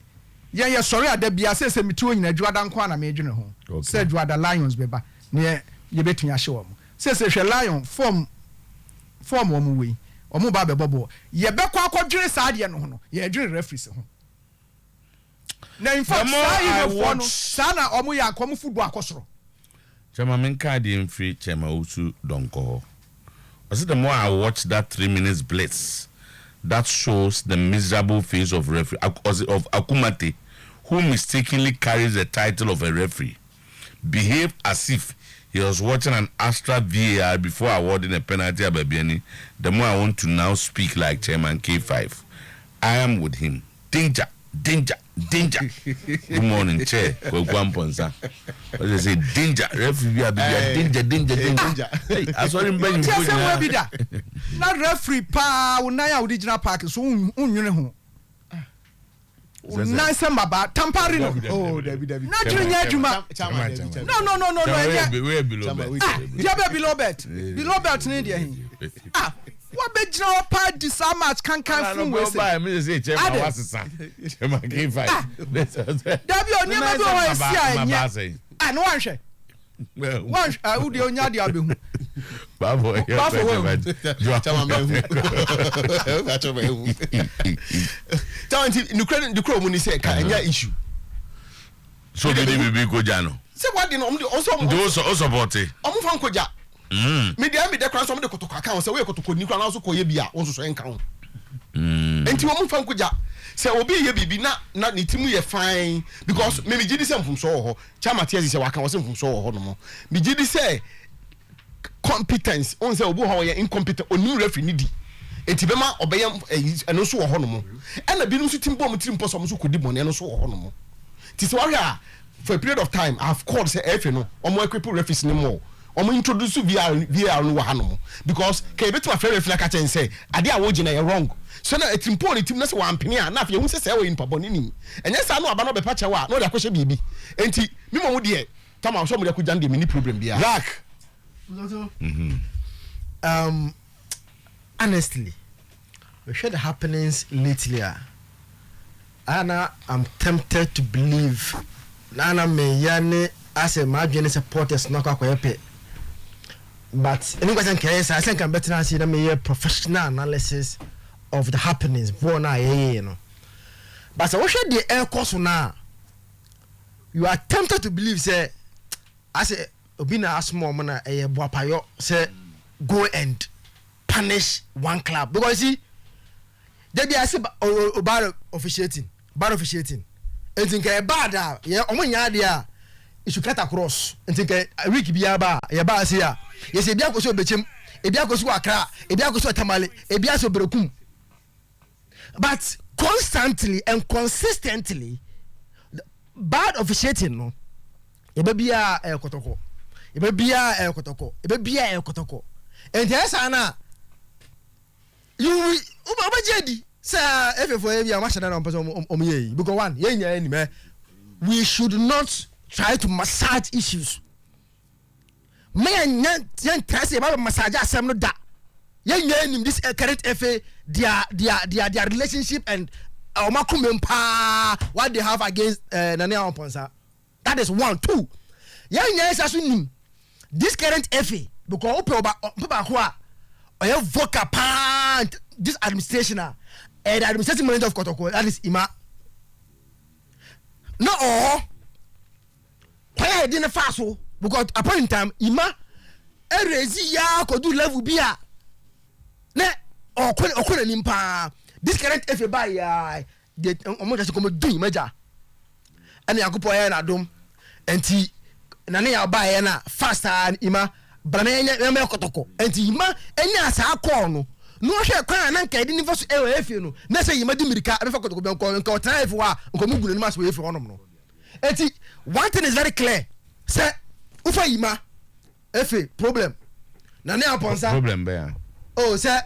Yɛn yɛsɔre a da biara seesei mete hɔ nyinaa Dwoada nko ara na medwene ho Okay. sɛ Dwoada Lions bɛba na yɛ yɛbɛtumi ahye wɔn. Seesei hwɛ Lion form form wɔn wɔ yi, wɔn ba abɛbɔ bɔɔl. Yɛbɛkɔ akɔdwene saa adeɛ no ho no, yɛdwene referees ho. Na in The fact more saa I Europefoɔ no watch. saa na wɔn yɛ anka wɔn football akɔ soro. Chairman menka adeɛ mfiri Chairman Owusu Donkor hɔ. Ɔse the more I watch that 3 minutes blitz that shows the miserable face of referee ɔse of Akumate who mistakenly carries the title of a referee behave as if he was watching an Astra VAR before awarding a penalty at Bibiani, the more I want to now speak like Chairman K5. I am with him. Danger, danger, danger. Good morning, Chair. Kwaku Amponsa. What they say, danger. Referee bi abibia, danger, danger, danger. Hey, asɔre Nti mpanyinfoɔ asɛm wɔ bi nyinaa. da na referee paa wo nan a wode gyina park so wonnwene ho. Wo nan sɛ mmabaa tampare no. Oh, dabi dabi. Na adwene nyɛ adwuma. Chairman, dabi chairman. No no no no no ɛnyɛ. Wei below Chairman, belt. wait. Ah, deɛ bɛ below belt. Below belt ne deɛ he. Ah, Wabɛgyina hɔ paa di saa match kankan fun wei sɛ. Adɛ. Ah, dabi o, nneɛma bi wɔ hɔ a esi a ɛnyɛ. Ah, na wanhwɛ. Wanhwɛ, ah, wo deɛ onya adeɛ abɛhu. Bafo Bafo wahu. Chama mahu. Chama mahu. Chama nti nukura nukura wɔn ni sɛ ka ɛnyɛ issue. So obi di biribi kogya no. Sɛ wadi no ɔmo de ɔsɔ ɔmo. Nti o sɔpɔte. Ɔmo fa nkogya. Me deɛ me dɛ koraa sɛ ɔmo de kotoko aka ho sɛ woyɛ kotoko ni koraa na nso kɔyɛ bi a wɔn nso so ɛnka ho. Nti wɔn fa nkogya sɛ obi yɛ biribi na na ne ti mu yɛ fine because me me gye di sɛ mfomsoɔ wɔ hɔ. Chairman te ase sɛ waka wɔ sɛ mfomsoɔ wɔ hɔ nom. Me gye di sɛ competence ohun sɛ obi wɔ hɔ a ɔyɛ incompetent onim referee ne di nti bɛma ɔbɛyɛ ɛyi ɛno nso wɔ hɔ nom. Ɛna binom nso ti bɔ wɔn tirim pɔ sɛ wɔn nso kɔdi bɔne ɛno nso wɔ hɔ nom. Nti sɛ wahwɛ a for a period of time I have called sɛ ɛfɛ no wɔn equip referees no more wɔn introduce VAR VAR no wɔ ha nom because kɛ yɛbɛtumi afrɛ referee no aka kyɛn sɛ adeɛ a wɔgyina yɛ wrong so na atirimpɔ wɔ ne tirim na sɛ wampene a na afei yɛhu sɛ sɛ ɔyɛ nipa bɔne ni ɛnyɛ saa na waba na ɔbɛpa kyɛw a na ɔde akɔhyɛ biribi nti me mmom deɛ tama sɛ wɔde akɔgya no deɛ menni problem biara. Zach. Honestly, mehwɛ the happenings lately a, a na I'm tempted to believe na na meya ne asɛ m'adwene ne supporters no akɔ akɔyɛ pɛ. But ɛne kwa sɛ nka ɛyɛ saa, sɛ nka mebɛtena ase na meyɛ professional analysis of the happenings bɔɔl no a yɛyɛɛ no. But sɛ wohwɛ deɛ ɛrekɔ so no a, you are tempted to believe sɛ asɛ obi na asoma wɔn na ɛyɛ boapayɔ sɛ go and punish one club because you see dabi ase o o bad officiating, bad officiating, nti nka yɛ bad a yɛ ɔmo nyɛ adeɛ a it should cut across. Nti nka week biara ba a yɛ ba ase a yɛsɛ ebi akɔ so Obekyem, ebi akɔ so wɔ Accra, ebi akɔ so wɔ Tamale, ebi asɛ Oberekum, but constantly and consistently bad officiating no yɛbɛ biara ɛyɛ kɔtɔkɔ, yɛbɛ biara ɛyɛ kɔtɔkɔ, yɛbɛ biara ɛyɛ kɔtɔkɔ. Nti ɛyɛ saa na you will wobɛgye adi sɛ efefo yɛ bi a wɔahyɛ da na wɔn pɛ sɛ wɔn yɛ yi because one yɛn nyinaa anim ɛ we should not try to massage issues. Ma yɛn nyɛ yɛn try sɛ yɛba bɛ massage asɛm no da. Yɛn nyinaa anim this current FA, their relationship and wɔn akoma mu paa what they have against Nana Yaw Amponsah. That is one. Two, yɛn nyinaa nsa so nim this current FA because wopɛ ɔba ɔpɛ baako a ɔyɛ vocal paa this administration a ɛyɛ the administrative manager of Kotoko, that is Ima, na ɔwɔ kwan a yɛde ne fa so because upon in time Ima ɛrezi yaa kɔdu level bi a na ɔkɔ ɔkɔ n'anim paa. This current FA ba yaa de ɔmo kyɛ sɛ kɔmɔ dun Ima gya ɛna Yakupɔ yɛ n'adom nti na ne yɛ ɔba yɛ na fast a Ima bra na yɛnyɛ yɛmɛ kɔtɔkɔ nti Ima ɛnya saa kɔɔ no na ɔhwɛ kwan a na nka yɛde nifa so ɛwɔ efie no na sɛ Ima di mirika ɛbɛfa kɔtɔkɔ bɛ nkɔ nka ɔtena efie hɔ a nka ɔmo gu n'anim ase wɔ efie hɔnom no. Eti one thing is very clear sɛ wofa Ima efe problem na ne apɔnsa problem bɛn a. Oh, sɛ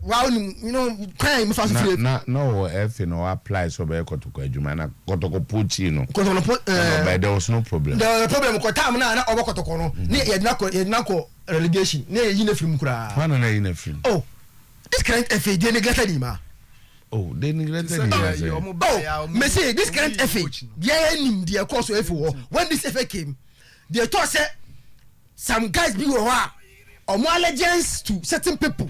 wa onim you know kwan a Ima fa so firi. Na ɔwɔ efe na ɔ apply sɛ ɔbɛyɛ kɔtɔkɔ adwuma na kɔtɔkɔ poachii no. Kɔtɔkɔ no po ɛɛ. Ɛna ɔbɛyɛ, there was no problem. There was a problem kɔ time na na ɔbɔ kɔtɔkɔ no ne yɛde na kɔ yɛde na kɔ relegation ne yɛ yi na firi mu koraa. Hwan na na yi na firi mu. Oh, this current FA, they neglected Ima. Oh, they neglected him as a. Oh, me say this current FA, deɛ yɛ nim deɛ ɛkɔ so FA hɔ when this FA came, they thought sɛ some guys bi wɔ hɔ a ɔmo allegiance to certain people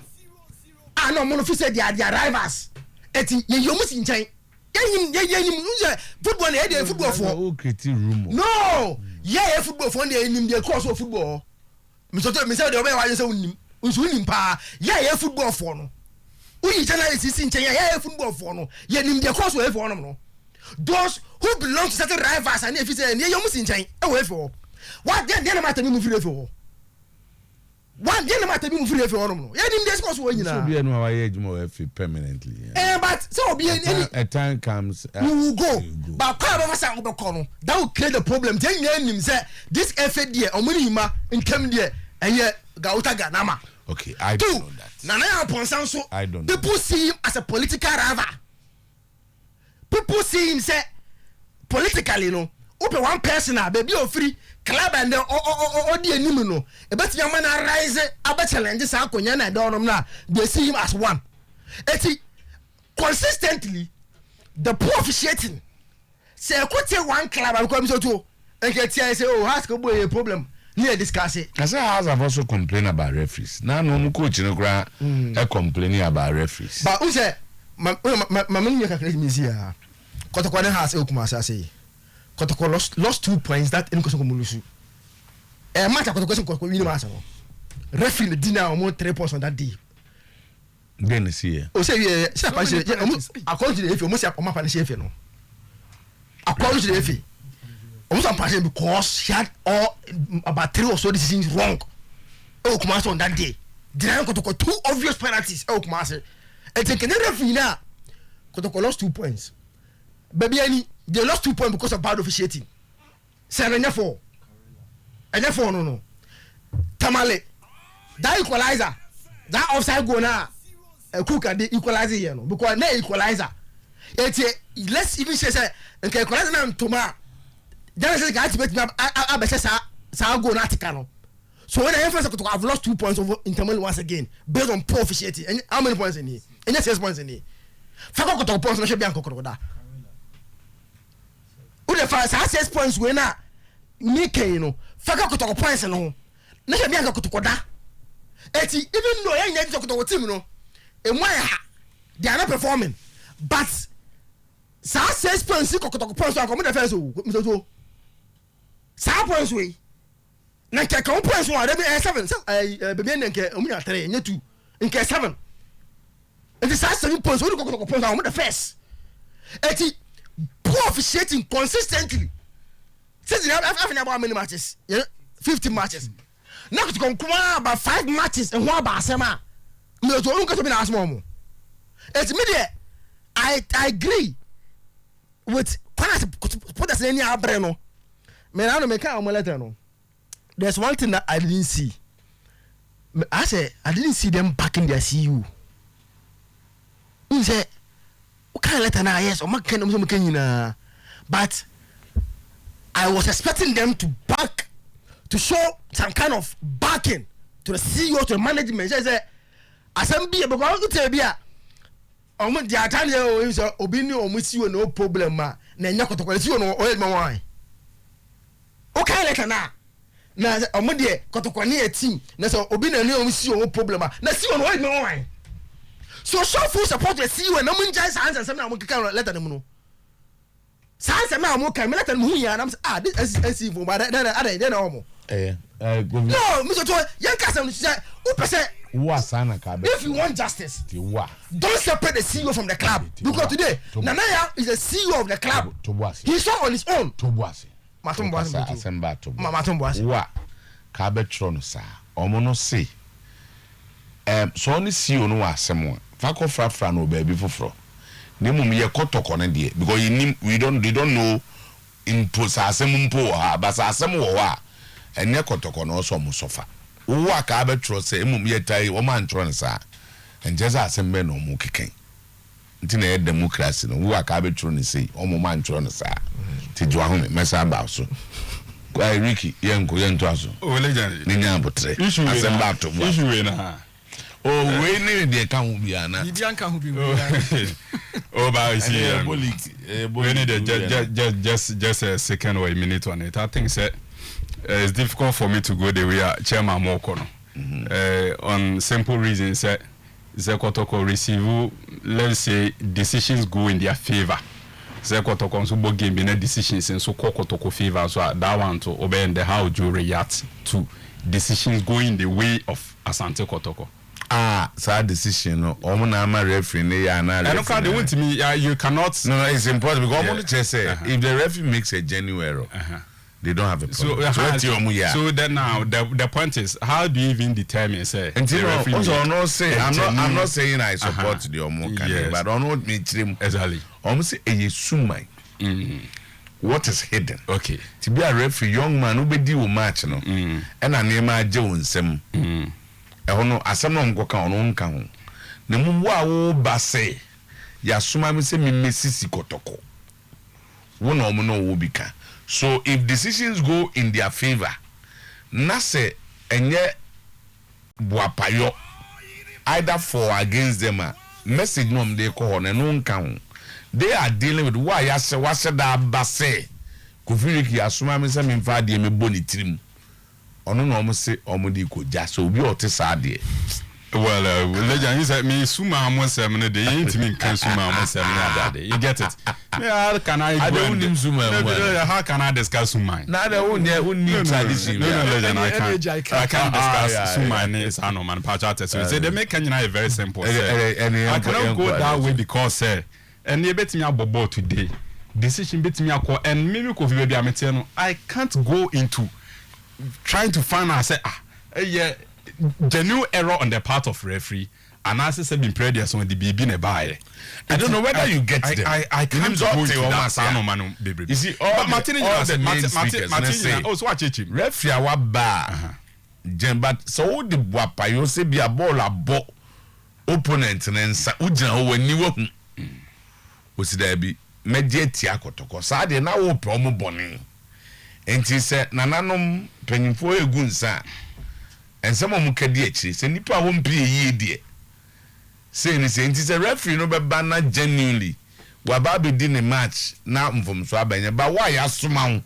a na ɔmo no fi sɛ they are their rivals, eti yɛ yi ɔmo si nkyɛn. Yɛ nim yɛ nim n sɛ football na yɛ deɛ football foɔ. O create rumour. No, yɛ yɛ football foɔ deɛ yɛ nim deɛ ɛkɔ so football hɔ. Mesɔtɔ mesɛ deɛ ɔbɛyɛ w'adwene sɛ wonim nso wonim paa. Yɛ a yɛ football foɔ no, woyi journalist si nkyɛn a, yɛ a yɛ football foɔ no yɛnim deɛ kɔɔ so wɔ efi hɔnom no. Those who belong to certain rivals a ne efi sɛ ɛneɛ yɛ ɔmo si nkyɛn ɛwɔ efi hɔ. Wa deɛ deɛ na ma atɛmi mu firi efi hɔ. Wa deɛ na ma atɛmi mu firi efi hɔnom no. Yɛnim deɛ kɔɔ so wɔ nyinaa. Sɛ obi ɛnu a wayɛ adwuma wɔ efi permanently. Eh, but sɛ obi ɛni. A time comes. You will go. But kwan a bɛfa sɛ wobɛkɔ no, that will create the problem. Nti yɛn nyinaa nim sɛ this FA deɛ ɔmo ne Ima ntɛm deɛ ɛyɛ Gauta Ganama. Okay, I Two, don't know that. Nana Yaw Amponsah nso, I don't know. people see him as a political rival. People see him sɛ politically no, Wopɛ one person a baabi a ofiri club a ndɛ ɔdi anim no ebetumi ama no arise abɛ challenge saa akonnwa no a ɛda hɔnom no a they see him as one. Eti consistently the poor officiating sɛ ɛkɔ tie one club a because mi sɛ otuo nka tia yɛ sɛ oh Hearts kɔ bɔ yɛ problem ne yɛ discuss. Na sɛ Hearts have also complain about referees na na ɔmo coach no koraa ɛ complaining about referees. Ba n sɛ ma ma ma ma mi nyɛ calculation mi si ya Kɔtɔkɔ ne Hearts ɛwɔ Kumasi ase yi Kɔtɔkɔ lost lost 2 points that ɛnu kɔsɛ kɔmɔ lose match a Kɔtɔkɔ sɛ kɔtɔkɔ win match no referee na di na ɔmo 3 points on that day. Den ne si yɛ. O sɛ yɛ sɛ apa hyɛ ɔmo according to the FA ɔmo sɛ ɔmo apa ne hyɛ FA no according to the FA ɔmo sɛ apa hyɛ because he had all about three or so decisions wrong ɛwɔ Kumasi on that day, denying Kɔtɔkɔ two obvious penalties ɛwɔ Kumasi. Eti nkɛnyɛ referee na Kɔtɔkɔ lost 2 points. Bibiani they lost 2 points because of bad officiating. Sɛ ɛnyɛ four, ɛnyɛ four no, Tamale that equalizer, that offside goal na Kuka de equalize yɛ no because na equalizer. Eti let's even say sɛ nka equalizer na ntoma a genesis ka ati betumi abɛhyɛ saa goal na atika no. So when I first Kotoko have lost 2 points over Inter Milan once again based on poor officiating. And how many points in here? Ɛnyɛ 6 points in here. Fakɔ Kotoko points na hwɛ bi ankɔ da o de fa saa 6 points wei na mi kɛn no fakɔ Kotoko points no ho na hwɛ bi ankɔ Kotoko da. Eti even though yɛn nyɛ ti sɛ Kotoko team no emu ayɛ ha, they are not performing, but saa 6 points kɔ Kotoko points so akɔ mo de fɛn so so saa points wei na nkɛ ka wo points wɔn adabi ɛyɛ seven sɛ ɛɛ ɛɛ beebi ɛnna nkɛ ɔmo nya three ɛnyɛ two nkɛ seven. Nti saa 7 points wɔn de kɔ Kotoko points a wɔn de first. Eti poor officiating consistently season afei na abɔ how many matches? Yɛ 50 matches na Kotoko nkoa aba five matches ɛho aba asɛm a mbɛ so ɔmo nkasa bi na asɛm ɔmo. Eti mi deɛ I agree with kwan a supporters n'ani abere no. Mɛ na ano mɛ ka ɔmo letter no, there's one thing that I didn't see. I say I didn't see them backing their CEO. N sɛ wokan letter na yes, ɔmo kan ɔmo sɛ ɔmo kan nyinaa, but I was expecting them to back to show some kind of backing to the CEO, to the management, sɛ asɛm bi yɛ because ɔmo tẹ bi a ɔmo di ata ne yɛ o sɛ obi ne ɔmo CEO no problem a na ɛnyɛ Kɔtɔkɔ CEO no ɔyɛ adwuma wɔn wokan letter na na sɛ ɔmo deɛ Kɔtɔkɔ ne yɛ team na sɛ obi na ne ɔmo CEO wɔ problem a na CEO no ɔyɛ adwuma wɔn. So show full support to the CEO na ɔmo ngyae saa nsɛnsɛm na ɔmo keka letter no mu no. Saa nsɛm na ɔmo kan mi letter no mu hu yɛn anam sɛ ah, this NC fo ba dɛ dɛ adɛ dɛ na ɔmo ɛyɛ ɛɛ govi. No, Mr. To yɛn ka asɛm no sɛ wopɛ sɛ wo a saa na ka bɛ. If you want justice, ti wo a. Don't separate the CEO from the club because today Nana Yaw is the CEO of the club. To bo ase. He's not on his own. To bo ase. Mato mo ase. Wokasa asɛm ba to bo. Mato mo ase. Wo a ka bɛtwerɛ no saa ɔmo no se sɛ ɔne CEO no wɔ asɛm a fa kɔ frafra no wɔ baabi foforɔ na mmom yɛ Kɔtɔkɔ no deɛ because yɛnim we don't they don't know mpo sɛ asɛm mpo wɔ hɔ a ba sɛ asɛm wɔ hɔ a ɛnyɛ Kɔtɔkɔ no ɔsɛ ɔmo sɔfa wo a ka bɛtwerɛ sɛ mmom yɛtae ɔmo antwerɛ no saa nkyɛ sɛ asɛm bɛn na ɔmo keka nti na ɛyɛ democracy no wo a ka bɛtwerɛ no sei ɔmo ma antwerɛ no saa nti gye wahome mɛsa aba so. Ayi Ricky, yɛnko yɛnto aso. O legend. Ne nya abotrɛ Issue wei asɛm na ba ato bo. Issue wei na. O wei ne deɛ ka ho biara na. Biribi anka ho bi. Oh, but you see, Ɛyɛ boliki ɛyɛ we need boliki. just a second or a minute on it. I think say, it's difficult for me to go the way Chairman Moko no. On simple reason say sɛ Kɔtɔkɔ receive, let's say decisions go in their favour, sɛ Kɔtɔkɔ nso bɔ game bi na decisions nso kɔ Kɔtɔkɔ favour so a, that one to obey the how would you react to decisions going the way of Asante Kɔtɔkɔ? Ah, saa decision no ɔmo na ama referee ne yɛ ana? Ɛno kora de wontumi you cannot. No, it's important because ɔmo no kyerɛ sɛ if the referee makes a genuine error, they don't have a So, problem. So ɛti ɔmo yɛ a. So then now the point is, how do you even determine say nti the no referee ɔsɛ made ɔno say a I'm not genuine- saying I support the ɔmo kan but ɔno mi kyerɛ mu ɔmo sɛ ɛyɛ suman, what is hidden. Ti bi a referee, young man wobɛdi wo match no ɛna nneɛma agye wo nsam ɛhɔ no asɛm na ɔmo kɔka ɔno nka ho na mu wo a woba sɛ yasoma mi sɛ mi mɛsisi Kɔtɔkɔ. Wo na ɔmo ne wo wɔ bi ka. So if decisions go in their favour na sɛ ɛnyɛ boapayɔ either for or against them a, message no a wɔde rekɔ hɔ no, ɛno nka ho. They are dealing with wo a yɛahyɛ wahyɛ da aba sɛ Kofi Ricky asoma me sɛ memfa adeɛ mmɛbɔ ne tirim. Ɔno na wɔn se wɔn de rekɔgya. Sɛ obi a ɔte saa deɛ. Well, legend, you said me suma mo nsɛm no de yɛntumi nka suma mo nsɛm ne adade. You get it? Me, how can I Ade go and wonim suma mu ana? How can I discuss suma? Na ade wonyɛ wonni tradition No, bia. no, legend, I Ɛne- can't. ɛne agya I can't Ah, discuss yeah. suma ne saa no man. Pacha ate so. Say they make nyina yɛ very simple. Ɛne- Sɛ, ɛne- ɛne I yɛnkɔ- cannot go yɛnkɔ that ade. way because sɛ ɛne ebetumi abɔ ball today. Decision betumi akɔ and maybe Kofi baabi a meteɛ no, I can't go into trying to find out sɛ ah ɛyɛ genuine error on the part of referee anaasɛ sɛ bi mpere deɛ so de biribi na ɛbaayɛ. I don't know whether you get them. I can't Menim sɛ go ɔte into wɔn that ase saa a. nɔɔma no bebree. You see, all But the- Martin all nyinaa the sɛ main Martin Martin speakers Martin ne say- nyinaa oh so akyekye mu. Referee a waba a gyɛn but sɛ wode boapayɔ sɛ bi a bɔɔl abɔ opponent ne nsa wogyina hɔ w'ani wahu osi daabi mɛgye atia Kɔtɔkɔ saa deɛ na wopɛ ɔmo bɔne nti sɛ nananom mpanyinfoɔ egu nsa a nsɛm a ɔmo ka di akyire sɛ nipa a wɔmpɛ yie deɛ sei ne sei nti sɛ referee no bɛba na genuinely waba abɛdi ne match na mfomso abɛnyɛ ba wo a yɛasoma wo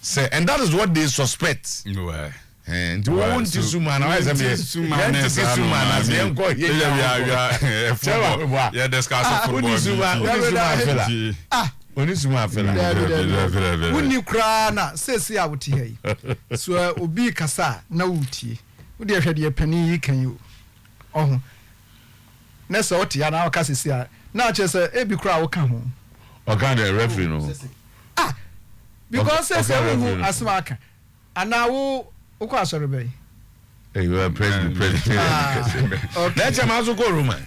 sɛ, and that is what they suspect. Well. Nti wo nti suma na wayɛ sɛ Nti meyɛ suma yɛn ne tete saa suma no na sɛ ma yɛn kɔ yɛ yɛ football yɛ discuss football. Woni suma woni suma afela Nti- oni suma afela. Dabi, dabi. Dabi, dabi, dabi. Wonni koraa na seesei a wote ha yi so obi kasa a na wotie wode hwɛ deɛ panin yi kan yi o ɔho na sɛ wote ha na woka seesei a na akyerɛ sɛ ebi koraa woka ho. Ɔka de referee no. Ah, because seesei ɔka wohu referee no. asɛm aka anaa wo wokɔ asɔre bɛyi. Hey, you are president president. Ah, okay. Na ɛkyɛ maa so kɔ Roman.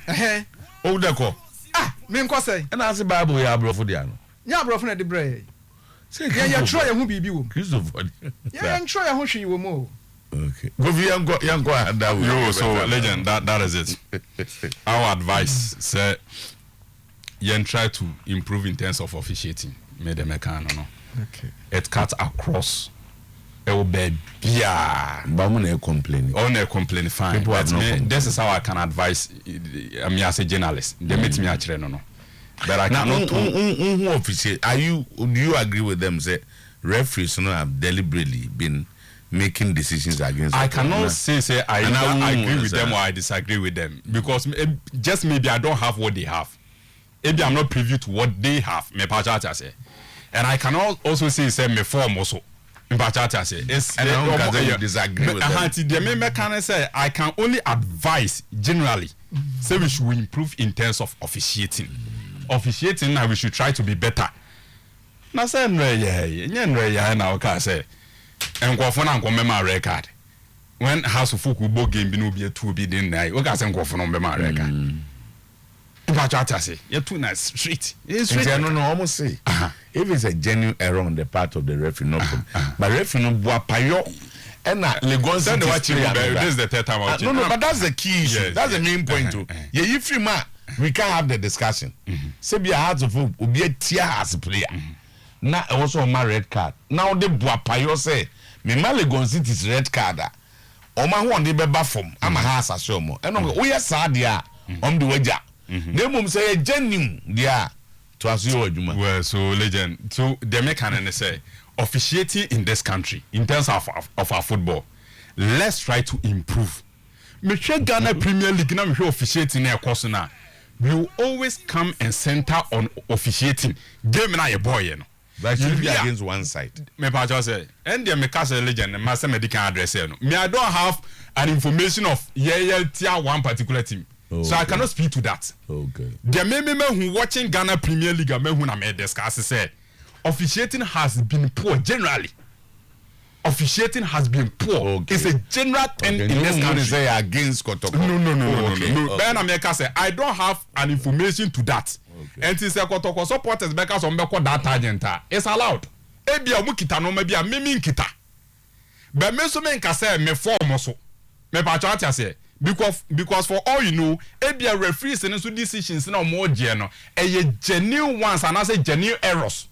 O de kɔ. Ah, menkɔ sɛn? Ɛna ase Bible yɛ aborɔfo de ano. Nyɛ aborɔfo na de brɛ yɛ. Sɛ Yɛn yɛtwerɛ yɛn ho biribi wɔ mu. Kristofo de. Yɛn yɛntwerɛ yɛn ho hwee wɔ mu o. Okay. Kofi yɛnkɔ yɛnkɔ ada wo. Yo, so legend, that is it. Our advice, sɛ, yɛn try to improve in terms of officiating. Me de me can no. It cuts across. Ɛwɔ baabiaa. Ba mu na ɛ complain. All na complain, fine. People have But not me, complained. this is how I can advise me as a journalist. They meet me akyerɛ no. But I Now, cannot. who officiate? Are you? Do you agree with them? Sɛ referees no have deliberately been making decisions against. I cannot say I And I either won't agree with say. them or I disagree with them because just maybe I don't have what they have. Maybe I'm not privy to what they have. Me pa ate ase. And I cannot also say me form also. Me pa ate ase. It's And I don't say you disagree with them. Nti deɛ me mɛka ne sɛ I can only advise generally sɛ we should improve in terms of officiating. Officiating now, we should try to be better. Na sɛ nnrɛ yɛ nyɛ nnrɛ yɛ na ɔka sɛ nkurɔfoɔ na nkɔ mɛma red card when Hearts of Oak bɔ game bi na obi atu obi de nnan woka sɛ nkurɔfoɔ no mbɛma red card mpatwa ate ase yɛtu na straight. Nti ɛno no ɔmo se if it's a genuine error on the part of the referee, no problem, but referee no buapayɔ ɛna Legon Send the City watch player no This is the third time. Ah, no, but that's the key issue. Yes, that's the main point o. Yɛyi firi mu a, we can't have the discussion sebi a Hearts of Oak obi atia as player na ɛwɔ sɛ ɔma red card na ɔde buapayɔ sɛ mema Legon City's red card a ɔmo ahoɔden bɛba fam ama ha asase ɔmo ɛna ɔmo woyɛ saa deɛ a ɔmo de wagya na emom sɛ yɛ genuine deɛ a to aso yɛ wɔ adwuma. Well, so legend, so the mechanic sɛ officiating in this country in terms of our football, let's try to improve. Mehwɛ Ghana Premier League na mehwɛ officiating na ɛkɔ so na we will always come and center on officiating game na yɛ bɔɔl yɛ no. But it should be Yeah. against one side. Me pa kyerɛ sɛ ɛn deɛ meka sɛ legend ma sɛ mɛdi kan address yɛ no, me, I don't have an information of yɛyɛ tia one particular team, so I cannot speak to that. Deɛ me mehu watching Ghana Premier League a mehu na me discuss sɛ officiating has been poor generally. Officiating has been poor. It's a general thing in this You country. say against Kotoko. No, Oh, no, no. Bẹ́ẹ̀ na mẹ́ka sɛ I don't have an information to that. Nti sɛ Kɔtɔkɔ supporters bɛka sɛ ɔmo bɛkɔ that tangent a, it's allowed. Ebi a ɔmo kita nneɛma bi a mímí nkita bɛn mi nso mi nka sɛ mi fɔ ɔmo so mɛpa ate aseɛ because for all you know, ebi a referees no nso decisions na ɔmo gyeɛ no ɛyɛ genuine ones anaasɛ genuine errors.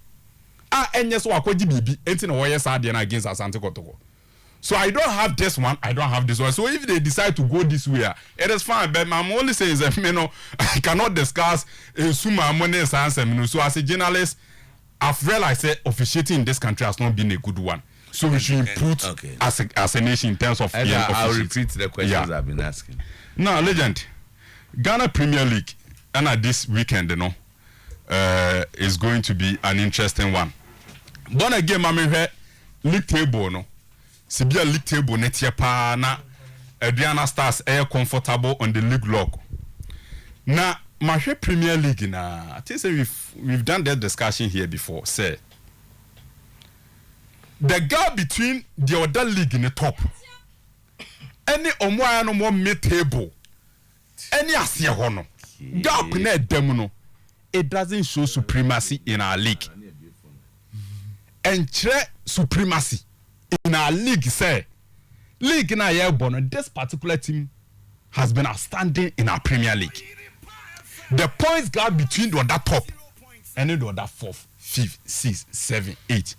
A ɛnyɛ sɛ wakɔgye biribi enti na wɔyɛ saa adeɛ no against Asante Kɔtɔkɔ. So I don't have this one, I don't have this one. So if they decide to go this way a, it is fine. But I'm only saying sɛ me no, I cannot discuss nsumaa mo ne saa nsɛm no. So as a journalist, I've realized sɛ officiating in this country has not been a good one. So we should input Okay. as a nation in terms of Ɛna yɛn I'll officiating. repeat the questions Yeah. I've been asking. Now, legend, Ghana Premier League, ɛna this weekend no, is going to be an interesting one. Born again, ma mehwɛ league table no. Sibia league table ne teɛ paa na Aduana Stars ɛyɛ comfortable on the league log. Na mahwɛ Premier League na I think say we've done that discussion here before. Say the gap between the other league in the top ɛne ɔmo a no mo mid table ɛne aseɛ hɔ no, gap na ɛda mu no, it doesn't show supremacy in our league. Ɛnkyerɛ supremacy in our league sɛ league na yɛrebɔ no, this particular team has been outstanding in our Premier League. The points gap between the other top ɛne the other fourth, fifth, six, seven, eight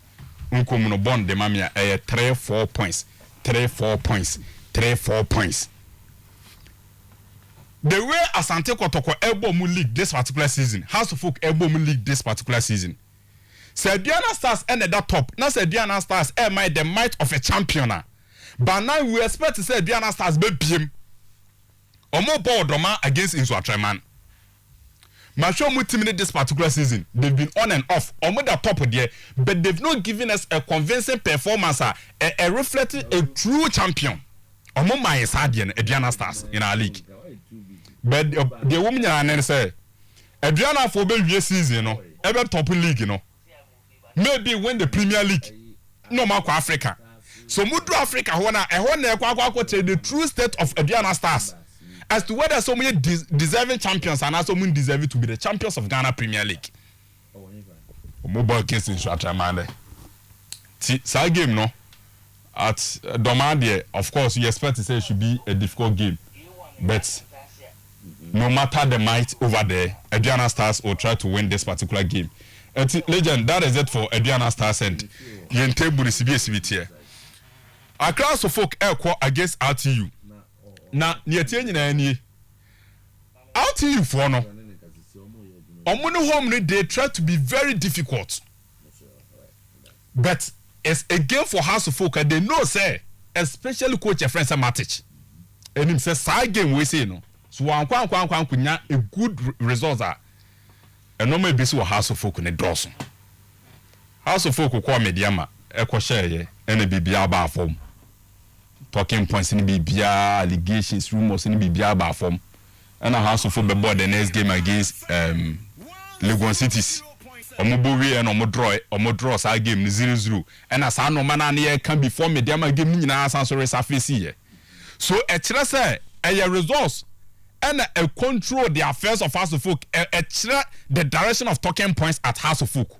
nkom no bɔn de ma mi a, ɛyɛ three, four points, three, four points, three, four points. The way Asante Kɔtɔkɔ ɛbɔ mu league this particular season, Hearts of Oak ɛbɔ mu league this particular season, sɛ Aduana Stars ɛna ɛda top na sɛ Aduana Stars ɛma the might of a champion a, but now we expect sɛ Aduana Stars bɛ biem ɔmo bɔ ɔdɔma against Nsoatreman. Mahwɛ ɔmo team ne this particular season, they've been on and off. Ɔmo da top deɛ, but they've not given us a convincing performance a ɛ reflect a true champion. Ɔmo maa yɛ saa deɛ no, Aduana Stars in our league. But deɛ wɔm nyinaa ne sɛ Aduanafoɔ bɛwie season no, ɛbɛ top league no, maybe win the Premier League na ɔmo akɔ Africa. So mo du Africa hɔ na ɛhɔ na ɛkɔ akɔkyerɛ the true state of Aduana Stars as to whether sɛ ɔmo yɛ deserving champions anaasɛ ɔmo deserve to be the champions of Ghana Premier League. Ɔmo bɔ against Nsoatreman dɛ ti saa game no at Dɔmaa deɛ, of course you expect to say it should be a difficult game, but no matter the might over there, Aduana Stars will try to win this particular game. Eti legend, that is it for Aduana Stars and yɛn table si bi esi bi teɛ. Accra Sofok ɛkɔ against RTU na nea tie nyinaa nie, RTU foɔ no, ɔmo ne home no, they try to be very difficult, but it's a game for Hearts of Oak and they know say, especially coach Efren sɛ Matic enim sɛ saa game wei sei no so wɔn ankɔ ankɔ ankɔ ankɔ nya a good result a, ɛnɔɔma ebi si wɔ Hearts of Oak ne dɔɔso. Hearts of Oak kɔɔ Medeama ɛkɔ hyɛɛyɛ ɛna biribiara baa fam, talking points ne biribiara, allegations, rumours ne biribiara baa fam. Ɛna Hearts of Oak bɛbɔ the next game against Legon Cities, ɔmo bɔ wie ɛna ɔmo draw saa game no 0-0. Ɛna saa nneɛma naa ne yɛ ka before Medeama game no nyinaa san so resurface yɛ. So ɛkyerɛ sɛ ɛyɛ results ɛna ɛ control the affairs of Hearts of Oak. Ɛkyerɛ the direction of talking points at Hearts of Oak.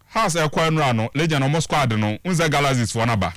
Hearts ɛkɔ ɛnura no, legend, ɔmo squad no n sɛ Galaxies foɔ naba.